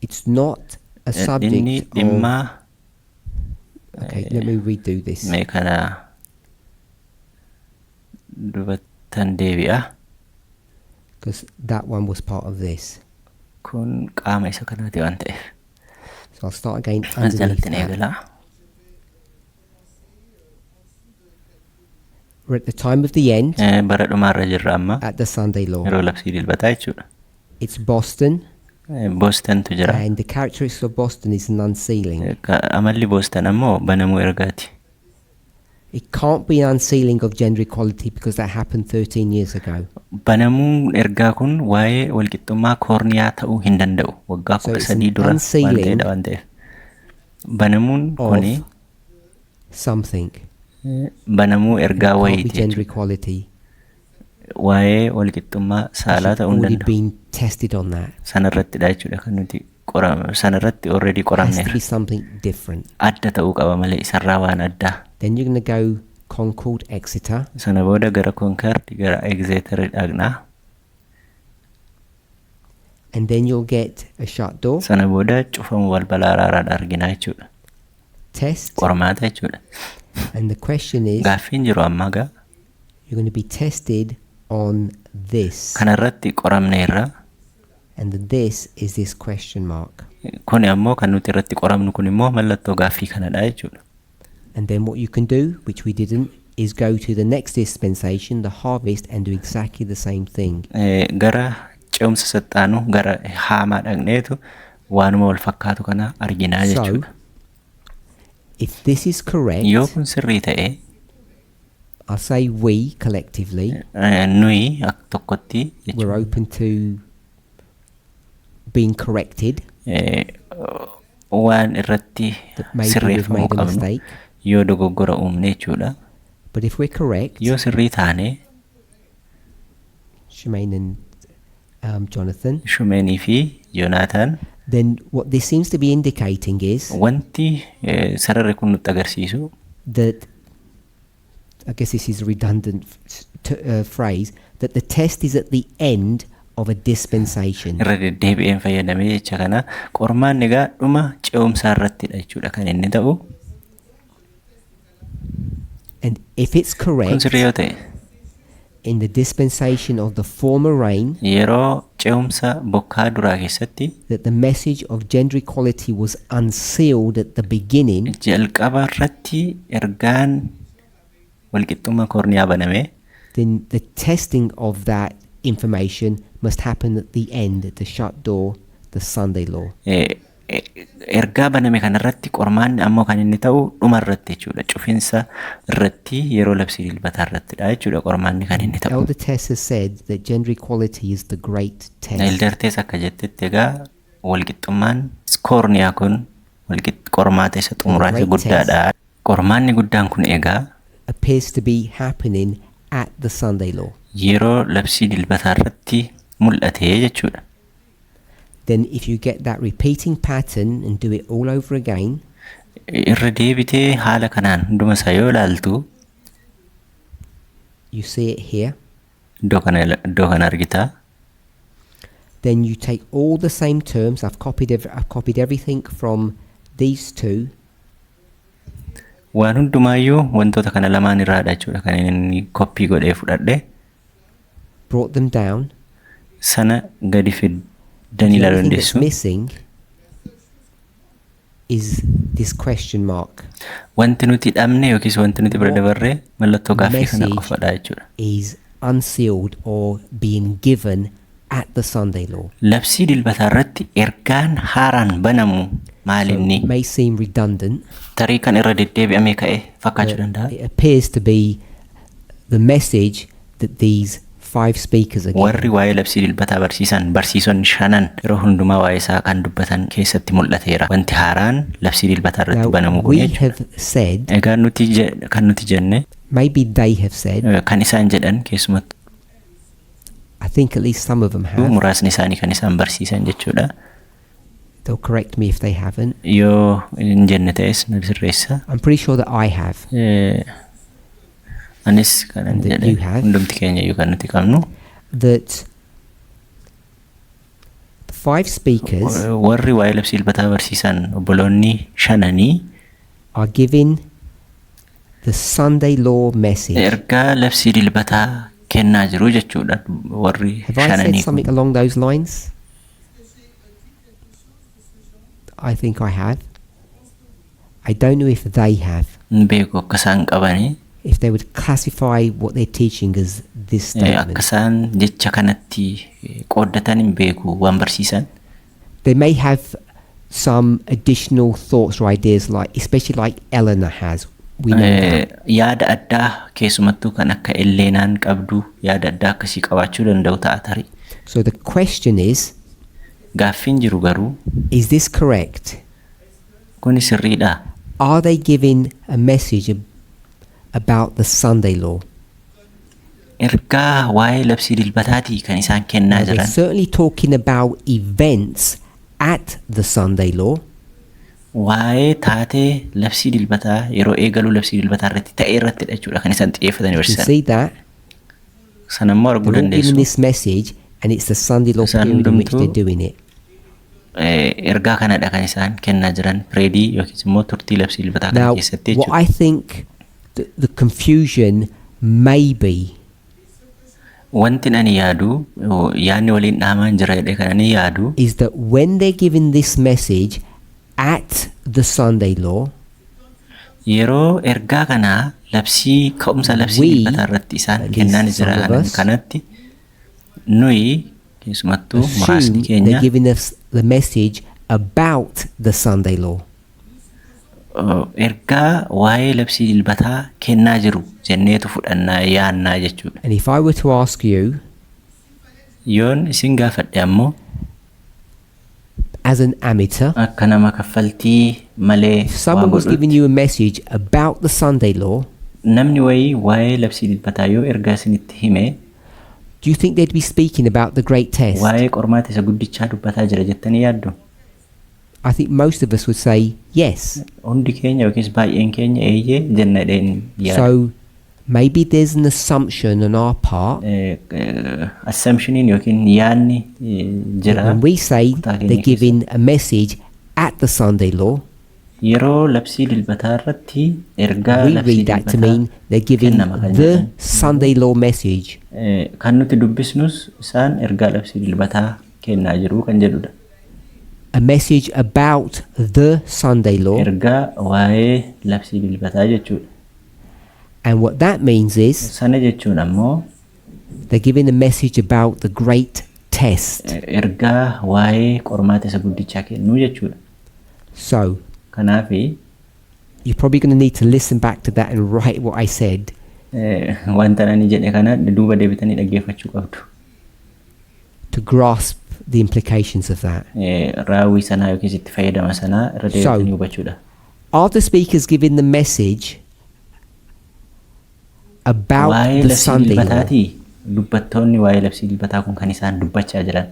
it's not a Inni subject of dhimma Okay, let me redo this. Mee kana dubattan deebi'a. Because that one was part of this. Kun qaama isa kanaati waan ta'eef. So I'll start again As underneath jalatti that. Eegalaa. We're at the time of the end Bara dhumaarra jirra amma at the Sunday law. Yeroo labsii dilbataa jechuudha. It's Boston, Bostontu jira. And the characteristics of Boston is an unsealing. Amalli Boston ammoo banamuu ergaati. It can't be an unsealing of gender equality because that happened 13 years ago. Banamuun ergaa kun waa'ee walqixxummaa koorniyaa ta'uu hin danda'u. Waggaa So kudha it's an sadii dura waan unsealing ta'edha waan ta'eef. Banamuun kuni of something. Banamuu And ergaa it can't be wayiiti gender jechuudha. equality. Waa'ee walqixxummaa saalaa You've ta'uu hin already danda'u. been tested on that. Sanarrattidha jechuudha kan nuti qorame sanarratti already Has to qoramneerra. Be something different. Adda ta'uu qaba malee isarraa waan addaa. Then you're going to go Concord, Exeter. Sana booda gara Concord gara Exeter dhaqnaa. And then you'll get a shut door Sana booda cufamu balbala araaraadha arginaa jechuudha. Test. Qormaata jechuudha. And the question is, Gaaffiin jiru ammaa gaa you're going to be tested on this. Kanarratti qoramneerra. And the this is this question mark. Kuni ammoo kan nuti irratti qoramnu kun immoo mallattoo gaaffii kanadha jechuudha. And then what you can do, which we didn't, is go to the next dispensation, the harvest, and do exactly the same thing. Gara ce'umsa saxxaanu gara haamaa dhaqneetu waanuma wal fakkaatu kana arginaa So, jechuudha. if this is correct, Yoo kun sirrii ta'e I'll say we collectively, nuyi akka tokkotti we're jechuudha. Open to being corrected Waan irratti that maybe we've sirreeffamuu made a qabnu mistake. Yoo dogoggora uumne jechuudha. But if we're correct, Yoo sirrii taane Shemaine and Jonathan, Shumeenii fi Yoonaataan then what this seems to be indicating is wanti sararri kun nutti agarsiisu that, I guess this is a redundant phrase, that the test is at the end of a dispensation. Irra deddeebi'een fayyadamee jecha kana qormaanni egaa dhuma ce'umsaa irrattidha jechuudha kan inni ta'u. And if it's Kun correct, sirrii yoo ta'e in the dispensation of the former rain, yeroo ce'umsa bokkaa duraa keessatti that the message of gender equality was unsealed at the beginning, jalqaba irratti ergaan walqixxummaa koorniyaa baname then the testing of that information must happen at the end, at the shut door, the Sunday law. Ergaa baname kanarratti qormaanni ammoo kan inni ta'u dhuma irratti jechuudha. Cufinsa irratti yeroo labsii dilbataa irrattidha jechuudha qormaanni kan inni ta'u. Elder Tess has said that gender equality is the great test. Elder Tess akka jettetti egaa walqixxummaan koorniyaa kun qormaata isa xumuraa isa Great guddaadha. Qormaanni guddaan kun egaa Appears to be happening at the Sunday law. Yeroo labsii dilbataa irratti mul'ate jechuudha. Then if you get that repeating pattern and do it all over again, Irra deebitee haala kanaan hunduma isaa yoo ilaaltu you see it here. Iddoo kana argitaa. Then you take all the same terms. I've copied everything from these two. Waan hundumaayyuu wantoota kana lamaan irraadha jechuudha kan inni koppii godhee fudhadhe Brought them down. Sana gadi fiddanii The ilaaluu only thing that's dandeessu. Missing is this question mark. Wanti nuti dhabne yookiis wanti nuti bira dabarre mallattoo gaaffii kana Message qofadha jechuudha. is unsealed or being given at the Sunday law. Labsii dilbataa irratti ergaan haaraan banamu maal So inni? it may seem redundant, Tarii kan irra deddeebi'amee ka'e fakkaachuu but danda'a. it appears to be the message that these five speakers are Warri giving. waa'ee labsii dilbataa barsiisan barsiisonni shanan yeroo hundumaa waa'ee isaa kan dubbatan keessatti mul'ateera. Wanti haaraan labsii dilbataa irratti Now, banamu kun we jechuudha. have said, Egaa nuti kan nuti jenne maybe they have said, kan isaan jedhan keessumattuu I think at least some of them have. Muraasni isaanii kan isaan barsiisan jechuudha. They'll correct me if they haven't. Yoo hin jenne ta'es na sirreessa. I'm pretty sure that I have. Anis kanan And that jedhe you have. Hundumti keenya iyyuu kan nuti qabnu. That the five speakers Warri waa'ee labsii dilbataa barsiisan obboloonni shananii are giving the Sunday law message. Ergaa labsii dilbataa kennaa jiru jechuudha warri Have I said shananii kun. Something along those lines? I think I have. I don't know if they have. Hin beeku akka isaan qabanii If they would classify what they're teaching as this akka statement. Isaan jecha kanatti qooddatan hin beeku waan barsiisan. They may have some additional thoughts or ideas, like especially like Eleanor has. We know that. Yaada addaa keessumattuu kan akka Elleenaan qabdu yaada addaa akkasii qabaachuu danda'u ta'a tarii. So the question is, Gaaffiin jiru garuu is this correct? Kuni sirriidhaa? Are they giving a message about the Sunday law? Ergaa waa'ee labsii dilbataatii kan isaan kennaa Now, they're jiran. Certainly talking about events at the Sunday law. Waa'ee taatee labsii dilbataa yeroo eegaluu labsii dilbataa irratti ta'e irrattidha jechuudha kan isaan xiyyeeffatanii You can barsiisan. see that. Sana immoo arguu They're all giving dandeessu. this message, and it's the Sunday law Isaan period in which they're hundumtuu doing it. Ergaa kanadha kan isaan kennaa jiran pireedii yookiis immoo turtii labsii dilbataa kana Now, keessatti what jechuudha. I think the confusion may be Wanti ani yaadu yaadni waliin dhahamaan jira jedhee kan ani yaadu is that when they're giving this message at the Sunday law, yeroo ergaa kanaa labsii ka'umsa labsii we, dilbataa irratti isaan at least kennaan some jira of us, kanatti nuyi keessumattuu muraasni assume keenya they're giving us the message about the Sunday law. Ergaa waa'ee labsii dilbataa kennaa jiru jenneetu fudhannaa yaannaa jechuudha. And if I were to ask you, Yoon isin gaafadhe ammoo as an amateur, akka nama kaffaltii malee if waa someone was giving godhutti you a message about the Sunday law, namni wayii waa'ee labsii dilbataa yoo ergaa isinitti hime do you think they'd be speaking about the great test? Waa'ee qormaata isa guddichaa dubbataa jira jettanii yaaddu? I think most of us would say yes. Hundi keenya yookiis baay'een keenya eeyyee jenna jedheen yaada. So maybe there's an assumption on our part Assumptioniin yookiin yaadni that jira when we say kutaa keenya they're keessa. Giving a message at the Sunday law, Yeroo labsii dilbataa irratti ergaa we labsii read that to dilbataa mean they're giving kennama kan the jedhan. Sunday law message. Kan nuti dubbisnus isaan ergaa labsii dilbataa kennaa jiru kan jedhudha. A message about the Sunday law. Ergaa waa'ee labsii dilbataa jechuudha. And what that means is Sana jechuun ammoo they're giving a message about the great test. Ergaa waa'ee qormaata isa guddichaa kennuu jechuudha. So Kanaafi you're probably going to need to listen back to that and write what I said wanta ani jedhe kana duuba deebitanii dhaggeeffachuu qabdu. To grasp the implications of that. Raawwii sanaa yookiis itti fayyadama sanaa irra deebitanii So, hubachuudha. are the speakers giving the message about Waa'ee the labsii Sunday law? dilbataatii dubbattoonni waa'ee labsii dilbataa kun kan isaan dubbachaa jiran.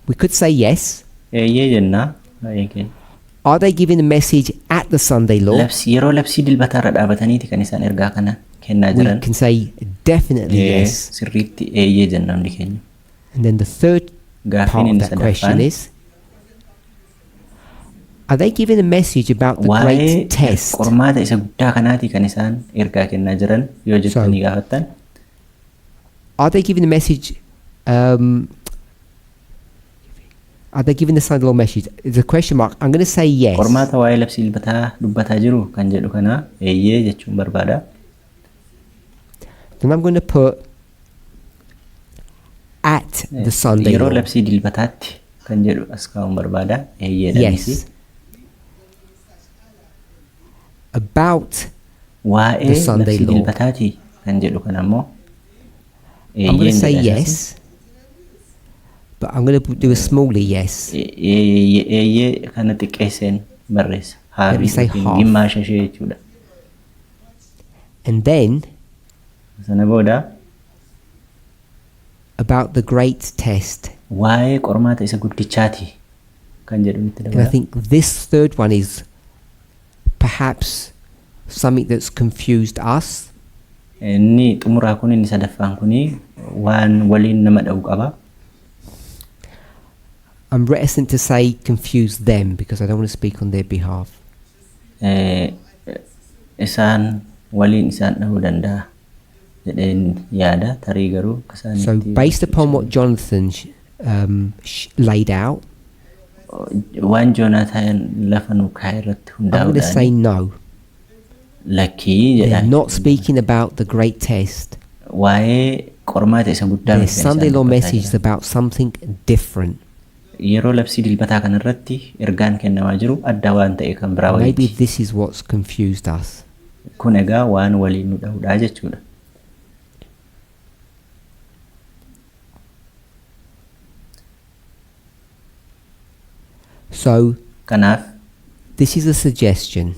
We could say yes. Eeyyee jennaa baay'een keenya. Are they giving a message at the Sunday law? Labsii yeroo labsii dilbataa irra dhaabataniiti kan isaan ergaa kana kennaa We jiran. can say definitely yes. Sirriitti eeyyee jenna hundi keenya. And then the third Gaaffiin part of inni that question sadaffaan is, are they giving a message about the waa'ee great test? qormaata isa guddaa kanaati kan isaan ergaa kennaa jiran yoo jettanii gaafattan Are they giving a message? Are they giving the Sunday law message? There's a question mark. I'm going to say yes. Qormaata waa'ee labsii dilbataa dubbataa jiru kan jedhu kana eeyyee jechuun barbaada. Then I'm going to put at the Sunday Yeroo law. Labsii dilbataatti kan jedhu as kaa'uun barbaada eeyyeedhaanis. Yes. About Waa'ee the Sunday labsii law. Dilbataati kan jedhu kana ammoo I'm going to eeyyeen say jedha isas. yes, but I'm going to do a smaller yes. Eeyyee kana xiqqeesseen barreessa. Let me Haabii say yookiin half. gimmaasha ishee jechuudha. And then Sana booda about the great test. Waa'ee qormaata isa guddichaati kan jedhu nutti And I dabala. think this third one is perhaps something that's confused us. Inni xumuraa kun inni sadaffaan kuni waan waliin nama dha'u qaba. I'm reticent to say confuse them because I don't want to speak on their behalf. Eh, Isaan waliin isaan dhahuu danda'a jedheen yaada, tarii garuu akka So, isaanitti based upon what Jonathan laid out, waan Joonaataan lafa nu kaa'e irratti I'm going to say hundaa'uudhaan no. lakkii They're jedhaan. not speaking about the great test. Waa'ee qormaata isa guddaa Their miti kan Sunday isaan law dubbataa message is jiran. about something different. Yeroo labsii dilbataa kanarratti ergaan kennamaa jiru adda waan ta'e kan biraa Maybe wayiiti. this is what's confused us. Kun egaa waan waliin nu dha'uudha jechuudha. So, Kanaaf this is a suggestion.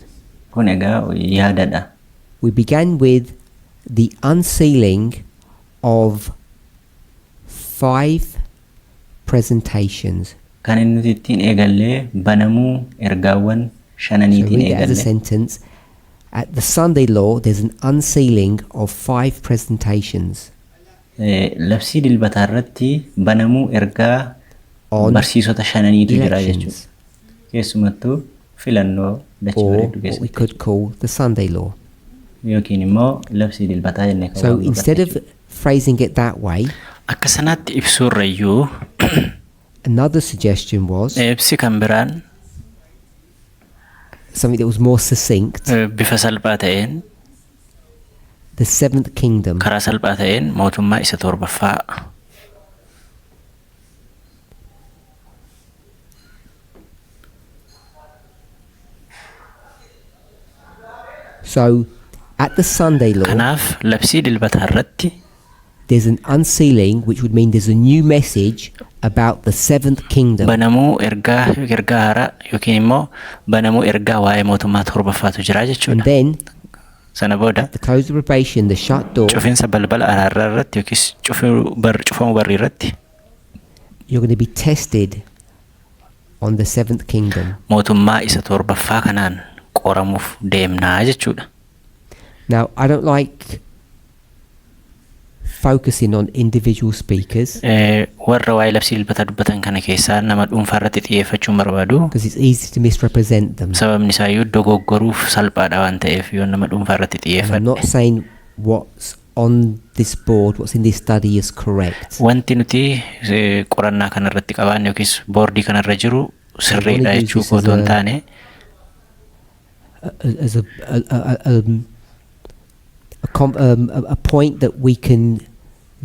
kun egaa yaadadha. We began with the unsealing of 5 presentations. Kan inni nuti ittiin eegallee banamuu ergaawwan So shananiitiin read it as a eegalle. sentence. At the Sunday law, there's an unsealing of 5 presentations Labsii dilbataa irratti banamuu ergaa on barsiisota shananiitu jira jechuudha. elections, Keessumattuu filannoo dachee or bareedduu what we keessatti could call the Sunday law. yookiin immoo labsii dilbataa jennee kan So waamnu instead of jechuudha. phrasing it that way, Akka sanaatti ibsuurrayyuu another suggestion was ibsi kan biraan something that was more succinct, bifa salphaa ta'een the seventh kingdom. karaa salphaa ta'een mootummaa isa torbaffaa. So at the Sunday law, Kanaaf labsii dilbataa irratti there's an unsealing, which would mean there's a new message about the seventh kingdom. banamuu ergaa ergaa haaraa yookiin immoo banamuu ergaa waa'ee mootummaa torbaffaatu jira And jechuudha. then Sana booda at the close of probation, the shut door, cufinsa balbala araarraa irratti yookiis cufamuu barrii irratti you're going to be tested on the seventh kingdom. mootummaa isa torbaffaa kanaan qoramuuf deemnaa jechuudha. Now, I don't like focusing on individual speakers Warra waa'ee labsii dilbataa dubbatan kana keessaa nama dhuunfaa irratti xiyyeeffachuun barbaadu. because it's easy to misrepresent them. Sababni isaayyuu dogoggoruuf salphaadha waan ta'eef yoo nama dhuunfaa irratti And I'm not xiyyeeffadhe. saying what's on this board, what's in this study is correct. Wanti nuti qorannaa kana irratti qabaanne yookiis boordii kanarra jiru sirriidha use jechuu this koo as otoo hin taane As a point that we can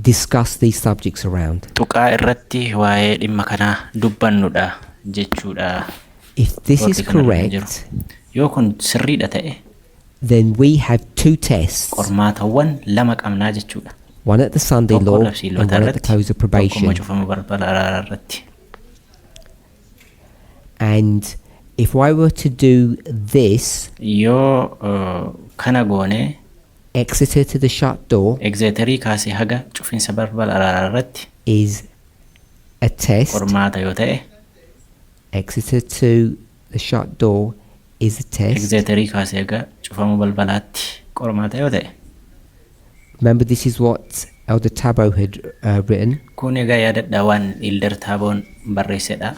discuss these subjects around. tuqaa irratti waa'ee dhimma kanaa dubbannudha jechuudha. If this is Boordii kanarra kan jiru. correct, Yoo kun sirriidha ta'e then we have 2 tests. qormaatawwan lama qabnaa jechuudha. One at the Sunday Tokko law labsii and dilbataa one at the irratti, close of tokko immoo probation. cufama balbala araaraa irratti. And if I were to do this, Yoo kana goone Exeter to the shut door Egzeeterii kaasee haga cufinsa balbala araaraa irratti is a test. qormaata yoo ta'e Exeter to the shut door is a test. Egzeeterii kaasee haga cufama balbalaatti qormaata yoo ta'e Remember, this is what Elder Tabo had written. kun egaa yaadadhaa waan Elder Taaboon barreessedha.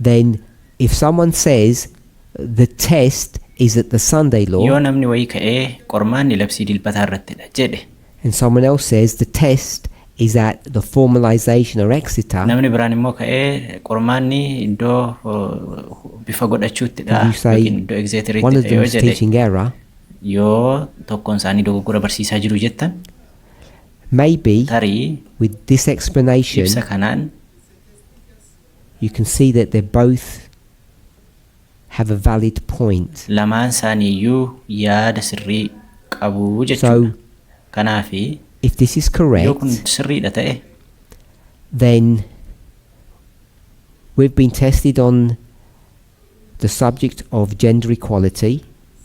Then, if someone says the test is at the Sunday law, Yoo namni wayii ka'ee qormaanni labsii dilbataa irrattidha jedhe and someone else says the test is at the formalization or Exeter, namni biraan immoo ka'ee qormaanni iddoo bifa godhachuuttidha you say yookiin iddoo one of Egzeeteriittidha them yoo is jedhe teaching error, yoo tokkoon isaanii dogoggora barsiisaa jiru jettan maybe tarii with this explanation ibsa kanaan you can see that they both have a valid point. lamaan isaaniiyyuu yaada sirrii qabu jechuudha. So, Kanaafi if this is yoo kun correct, sirriidha ta'e then we've been tested on the subject of gender equality,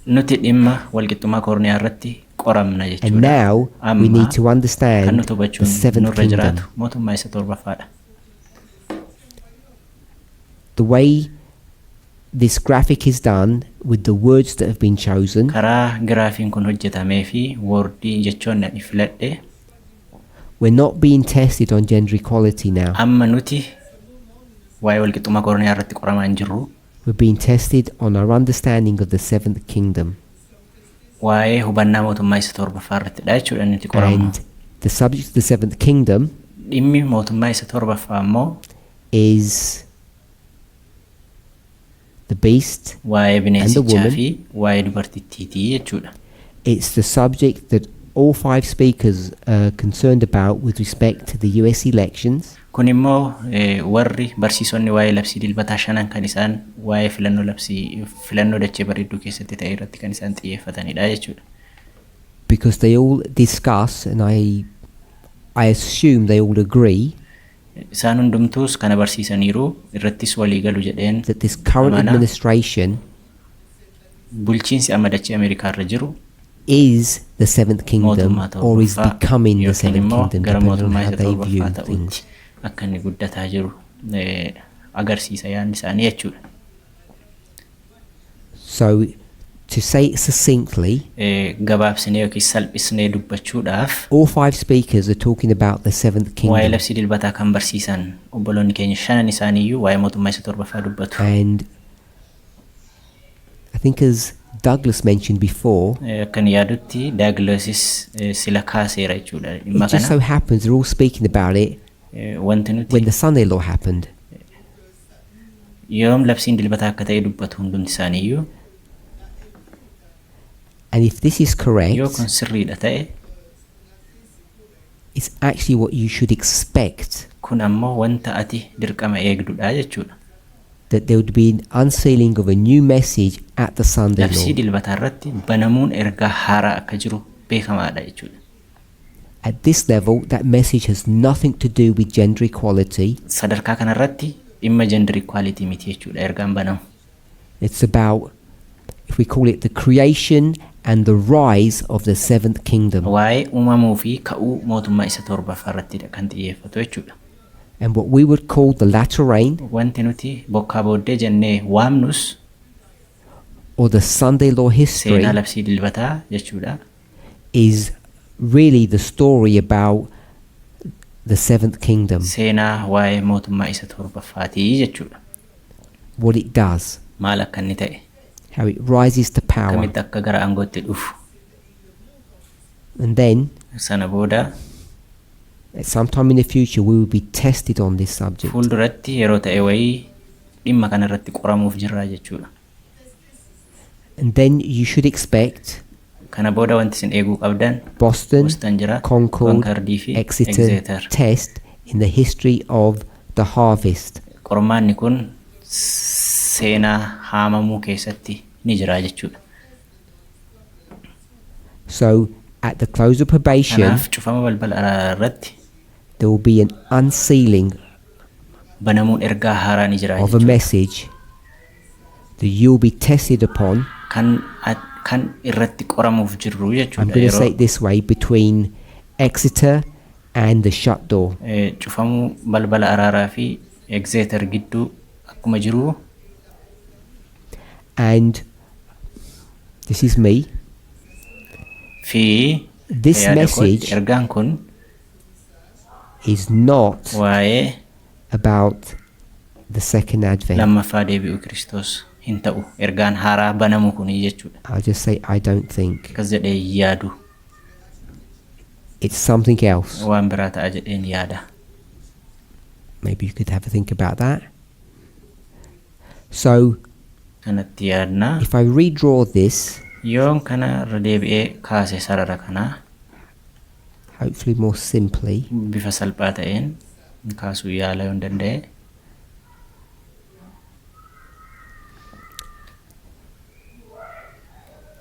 nuti dhimma walqixxummaa koorniyaa irratti qoramna and jechuudha. now we Amma need to kan understand nuti the hubachuun seventh nurra kingdom. jiraatu mootummaa isa torbaffaadha. The way this graphic is done with the words that have been chosen, Karaa giraafiin kun hojjetamee fi woordii jechoonni ani filadhe we're not being tested on gender equality now. amma nuti waa'ee walqixxummaa koorniyaa irratti qoramaa hin jirru. We're being tested on our understanding of the seventh kingdom. Waa'ee hubannaa mootummaa isa torbaffaa irrattidha jechuudha inni itti qoramu. And the subject of the seventh kingdom Dhimmi mootummaa isa torbaffaa immoo is the beast waa'ee and the bineensichaa woman. fi waa'ee dubartittiitii jechuudha. It's the subject that all five speakers are concerned about with respect to the US elections. Kun immoo warri barsiisonni waa'ee labsii dilbataa shanan kan isaan waa'ee filannoo labsii filannoo dachee bareedduu keessatti ta'e irratti kan isaan xiyyeeffatanidha jechuudha. Because they all discuss, and I assume they all agree, Isaan hundumtuus kana barsiisaniiru, irrattis walii galu jedheen that this current amana. administration Bulchiinsi amma dachee Ameerikaa irra jiru is the seventh kingdom mootummaa or is torbaffaa becoming the yookiin seventh immoo kingdom, gara depending on mootummaa how isa they view torbaffaa things. ta'utti akka inni guddataa jiru agarsiisa yaadni isaanii jechuudha. So, to say it succinctly, Gabaabsinee yookiin salphisnee dubbachuudhaaf, all five speakers are talking about the seventh waa'ee kingdom. labsii dilbataa kan barsiisan obboloonni keenya shanan isaaniiyyuu waa'ee mootummaa isa torbaffaa dubbatu. And I think, as Douglas mentioned before, Akkan yaadutti Daaglasis sila kaaseera jechuudha dhimma it just kana. so happens they're all speaking about it Wanti nuti when the Sunday law happened. Yoom labsiin dilbataa akka ta'e dubbatu hundumti isaaniiyyuu. And if this is Yoo correct, kun sirriidha ta'e, it's actually what you should expect, kun ammoo wanta ati dirqama eegdudha jechuudha. that there would be an unsealing of a new message at the Sunday Labsii law. dilbataa irratti banamuun ergaa haaraa akka jiru beekamaadha jechuudha. At this level, that message has nothing to do with gender equality. Sadarkaa kanarratti dhimma gender equality miti jechuudha ergaan banamu. It's about, if we call it, the creation and the rise of the seventh kingdom. Waa'ee uumamuu fi ka'uu mootummaa isa torbaffaa irrattidha kan xiyyeeffatu jechuudha. And what we would call the latter rain Wanti nuti bokkaa booddee jennee waamnus or the Sunday law history seenaa labsii dilbataa jechuudha. is really the story about the seventh kingdom, Seenaa waa'ee mootummaa isa torbaffaatii jechuudha. what it does, Maal akka inni ta'e, how it rises to power. akkamitti akka gara aangootti dhufu. And then, Sana booda at some time in the future, we will be tested on this subject. fuulduratti yeroo ta'e wayii dhimma kanarratti qoramuuf jirra jechuudha. And then you should expect Kana booda wanti isin eeguu qabdan Boston, Boston jira, Concord, Concordii fi Exeter Exeter. test in the history of the harvest. Qormaanni kun seenaa haamamuu keessatti ni jira jechuudha. So, at the close of probation, Kanaaf cufama balbala araaraa irratti there will be an unsealing banamuun ergaa haaraa ni jira of a jechuudha. message that you'll be tested upon. Kan irratti qoramuuf jirru I'm jechuudha. going to say Yeroo it this way, between Exeter and the shut door. Cufamuu balbala araaraa fi Exeter gidduu akkuma jiru. And this is me. Fi This yaada kootti message ergaan kun is not waa'ee about the second advent. lammaffaa deebi'uu Kiristoos hin ta'u ergaan haaraa banamu kuni jechuudha. I'll just say I don't think. Akkas jedhee hin yaadu. It's something else. Waan biraa ta'a jedheen yaada. Maybe you could have a think about that. So, Kanatti yaadnaa. if I redraw this, Yoon kana irra deebi'ee kaase sarara kanaa, hopefully more simply, bifa salphaa ta'een kaasuu yaala yoon danda'e,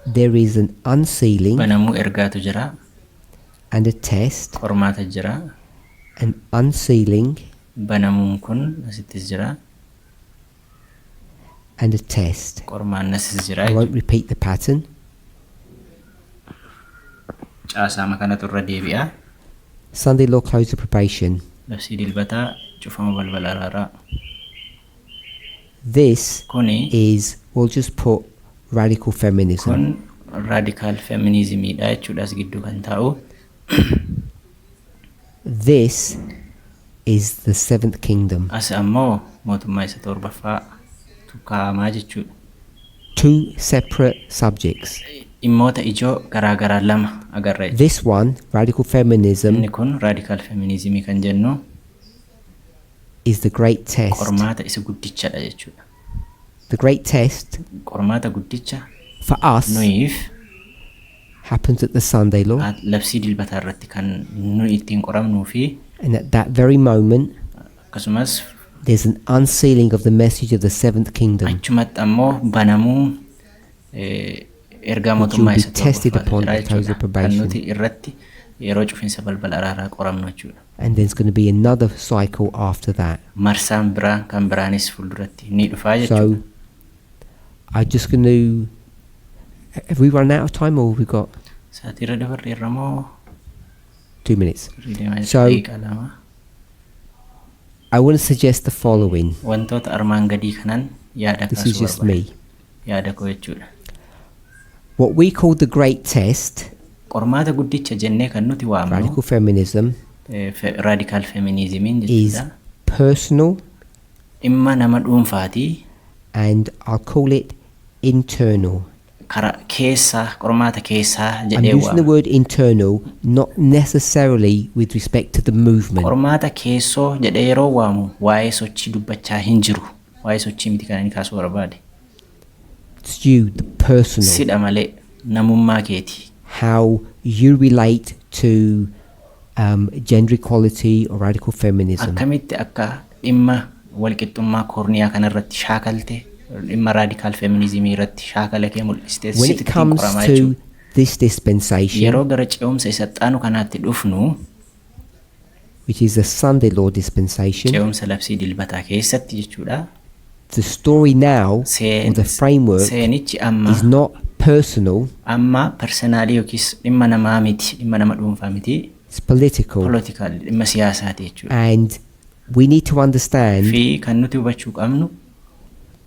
there is an unsealing banamuu ergaatu jira, and a test, qormaata jira, an unsealing banamuun kun asittis jira, and a test. Qormaannasis jira. I won't repeat the pattern. Caasaama kanatu irra deebi'a. Sunday law close of probation. Labsii dilbataa cufama balbala araaraa. This Kuni is, we'll just put radical feminism. Kun radical feminismiidha jechuudha as gidduu kan taa'u. This is the seventh kingdom. As ammoo mootummaa isa torbaffaa Kaa'amaa jechuudha. Two separate subjects. Dhimmoota ijoo garaa garaa lama agarra jechuudha. This one, radical feminism, Inni kun radical feminismii kan jennu is the great test. Qormaata isa guddichadha jechuudha. The great test Qormaata guddicha for us nuyiif happens at the Sunday law. Labsii dilbataa irratti kan nuyi ittiin qoramnuu fi And at that very moment, akkasumas there's an unsealing of the message of the seventh kingdom, achumatti ammoo banamuu ergaa which mootummaa you'll be isa tested torbaffaatu upon jira at close of jechuudha. Kan probation. nuti irratti yeroo cufinsa balbala araaraa qoramnu jechuudha. And there's going to be another cycle after that. Marsaan biraa kan biraanis fuulduratti ni dhufaa jechuudha. So I'm just going to. Have we run out of time or have we got Sa'aatii irra dabarreerra moo 2 minutes? irra deemaa jirra? So Daqiiqaa 2. I want to suggest the following. Wantoota armaan gadii kanan yaada This is kaasuu just barbaada. me. Yaada koo jechuudha. What we call the great test, Qormaata guddicha jennee kan nuti waamnu radical feminism, radical feminismiin is jechuudha. Personal Dhimma nama dhuunfaatii and I'll call it internal. Kara keessaa qormaata keessaa I'm jedhee using the waama. word internal not necessarily with respect to the movement. Qormaata keessoo jedhee yeroo waamu waa'ee sochii dubbachaa hin jiru. Waa'ee sochii miti kan inni kaasuu barbaade. It's you, the personal, Sidha malee namummaa keeti. How you relate to gender equality or radical feminism. Akkamitti akka dhimma walqixxummaa koorniyaa kanarratti shaakalte dhimma radical feminismii irratti shaakala kee mul'iste When sitti it ittiin comes qoramaa to jechuudha. This dispensation, Yeroo gara ce'umsa isa xaanu kanaatti dhufnu which is the Sunday law dispensation, ce'umsa labsii dilbataa keessatti jechuudha. The story now or the framework Seenichi amma is not personal, amma personalii yookiis dhimma namaa miti dhimma nama dhuunfaa miti it's political. Political dhimma siyaasaati jechuudha. And we need to understand Fi kan nuti hubachuu qabnu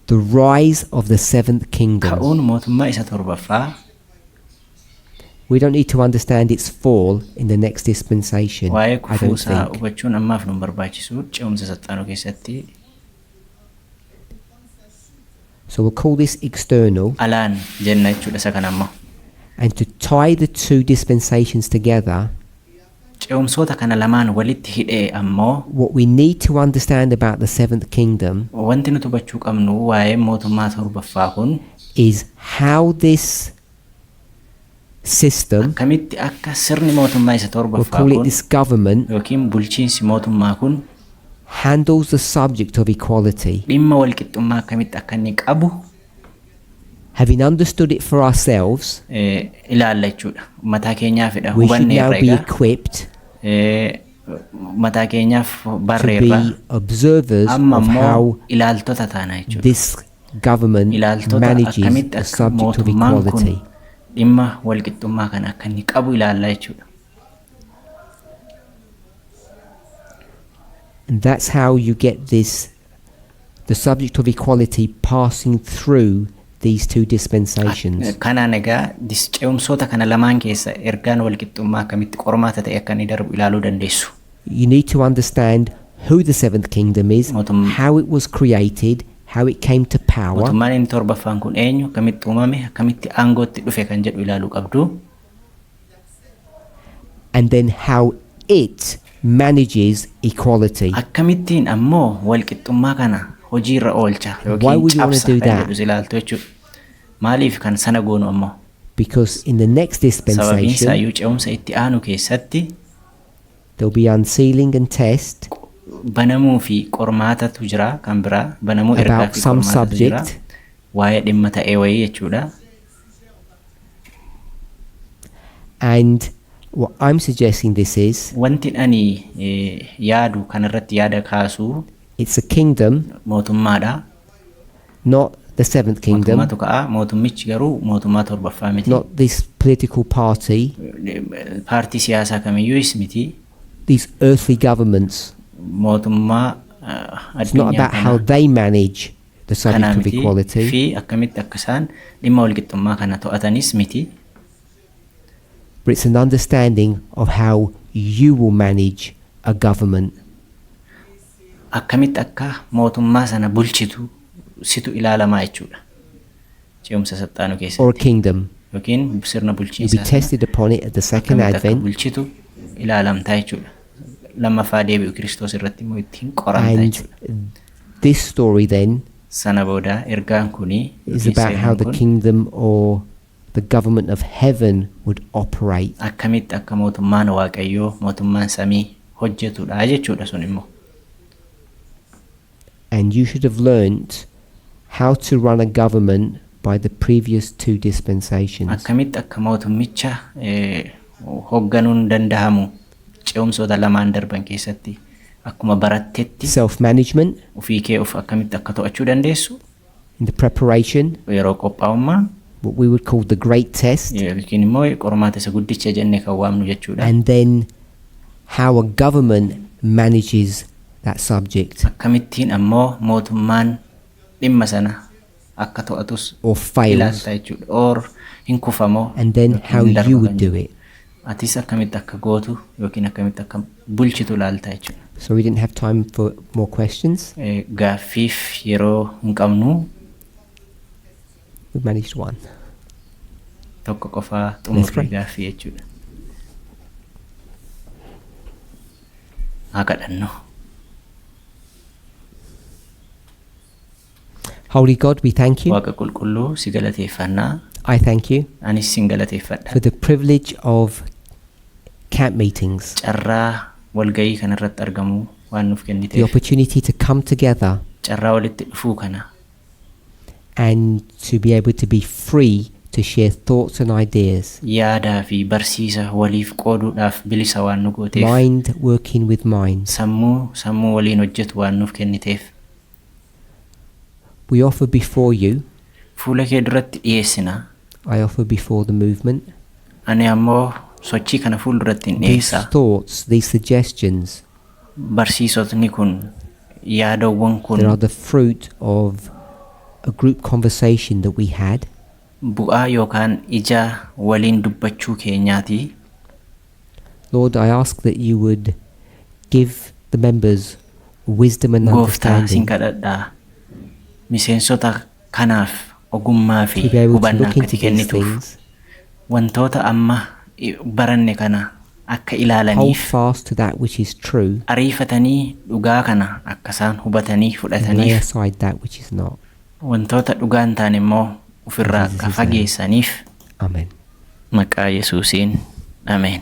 the rise of the seventh kingdom. Ka'uun mootummaa isa torbaffaa. We don't need to understand its fall in the next dispensation, Waa'ee I don't kufuusaa think. Hubachuun ammaaf nu hin barbaachisu ce'umsa saxxaanuu keessatti. So we'll call this external. Alaan jenna jechuudha isa kana ammoo. And to tie the two dispensations together, Ce'umsoota kana lamaan walitti hidhee ammoo what we need to understand about the seventh kingdom wanti nuti hubachuu qabnu waa'ee mootummaa torbaffaa kun is how this system, akkamitti akka sirni mootummaa isa we'll torbaffaa call it kun this government, yookiin bulchiinsi mootummaa kun handles the subject of equality. Dhimma walqixxummaa akkamitti akka inni qabu Having understood it for ourselves, ilaalla jechuudha. Mataa keenyaafidha. We should now Hubanneerra be egaa. Equipped Mataa keenyaaf to barreerra. Be observers Amma of immoo how ilaaltota taana jechuudha. This government Ilaaltota manages akkamitti the akka subject of mootummaan kun equality. Dhimma walqixxummaa kana akka inni qabu ilaalla jechuudha. And that's how you get this the subject of equality passing through these two dispensations. Kanaan egaa ce'umsoota kana lamaan keessa ergaan walqixxummaa akkamitti qormaata ta'e akka inni darbu ilaaluu dandeessu. You need to understand who the seventh kingdom is, how it was created, how it came to power, Mootummaan inni torbaffaan kun eenyu akkamitti uumame akkamitti aangootti dhufe kan jedhu ilaaluu qabdu. And then how it manages equality. Akkamittiin ammoo walqixxummaa kana hojiirra oolcha Why yookiin would you want cabsa to do kan that? Jedhus ilaaltu jechuudha. Maaliif kan sana goonu ammoo? Because in the next Sababiin dispensation, isaayyuu ce'umsa itti aanu keessatti there'll be unsealing and test banamuu fi qormaatatu jira kan biraa banamuu ergaa about fi some qormaatatu jira. Subject. Waa'ee dhimma ta'ee wayii jechuudha. And what I'm suggesting this is, Wanti ani yaadu kanarratti yaada kaasuu it's a kingdom, mootummaadha. Not the seventh kingdom, Mootummaatu ka'a. Mootummichi garuu mootummaa torbaffaa miti. Not this political party, Paartii siyaasaa kamiyyuus miti. These earthly governments. Mootummaa It's not addunyaa about how kana they manage the subject kanaa of miti equality, fi akkamitti akka isaan dhimma walqixxummaa kana to'atanis miti. But it's an understanding of how you will manage a government. Akkamitti akka mootummaa sana bulchitu situ ilaalamaa jechuudha. Ce'umsa saxxaanu or a keessatti kingdom. yookiin sirna You'll be bulchiinsaa sana tested upon it at the second akkamitti akka advent, bulchitu ilaalamtaa jechuudha. Lammaffaa deebi'u Kiristoos irratti immoo ittiin qoramta and jechuudha. this story then Sana booda ergaan kunii is yookiin about how seenaan the kun kingdom or the government of heaven would operate. akkamitti akka mootummaan Waaqayyoo mootummaan samii hojjetudha jechuudha sun immoo. And you should have learnt how to run a government by the previous two dispensations. Akkamitti akka mootummicha hoogganuun danda'amu ce'umsoota lamaan darban keessatti akkuma barattetti Self management ofii kee of akkamitti akka to'achuu dandeessu in the preparation, yeroo qophaa'ummaa what we would call the great test, yookiin immoo qormaata isa guddicha jennee kan waamnu jechuudha. and then how a government manages that subject Akkamittiin ammoo mootummaan dhimma sana akka to'atus or fails, ilaalta jechuudha. Or hin kufamoo and then yookiin how hin darba you would kan do jedhu. it. Atis akkamitti akka gootu yookiin akkamitti akka bulchitu ilaalta jechuudha. So we didn't have time for more questions. Gaaffiif yeroo hin qabnu. We managed one. Tokko qofaa Let's xumurre pray. gaaffii jechuudha. Haa kadhannu. Holy God, we thank you. Waaqa qulqulluu si galateeffannaa. I thank you Anis sin galateeffadha. for the privilege of camp meetings, Carraa walgayii kanarratti argamuu waan nuuf the kenniteef opportunity to come together carraa walitti dhufuu kana and to be able to be free to share thoughts and ideas, yaadaa fi barsiisa waliif qooduudhaaf bilisa waan nu gooteef mind working with mind. Sammuu sammuu waliin hojjetu waan nuuf kenniteef We offer before you, fuula kee duratti dhiyeessina. I offer before the movement, Ani ammoo sochii kana fuulduratti hin these dhiyeessa. thoughts, these suggestions Barsiisotni kun yaadawwan that are kun the fruit of a group conversation that we had. Bu'aa yookaan ija waliin dubbachuu keenyaati. Lord, I ask that you would give the members wisdom and Gooftaa sin understanding kadhadhaa. Miseensota kanaaf ogummaa fi to be able to hubannaa look akka into ati these kennituuf things, wantoota amma baranne kana akka hold ilaalaniif fast to that which is true, ariifatanii dhugaa kana akka isaan hubatanii and lay fudhataniif aside that which is not. Wantoota dhugaa hin taane immoo ofirraa In akka Jesus' name. fageessaniif Amen. Maqaa Yesuusiin ameen.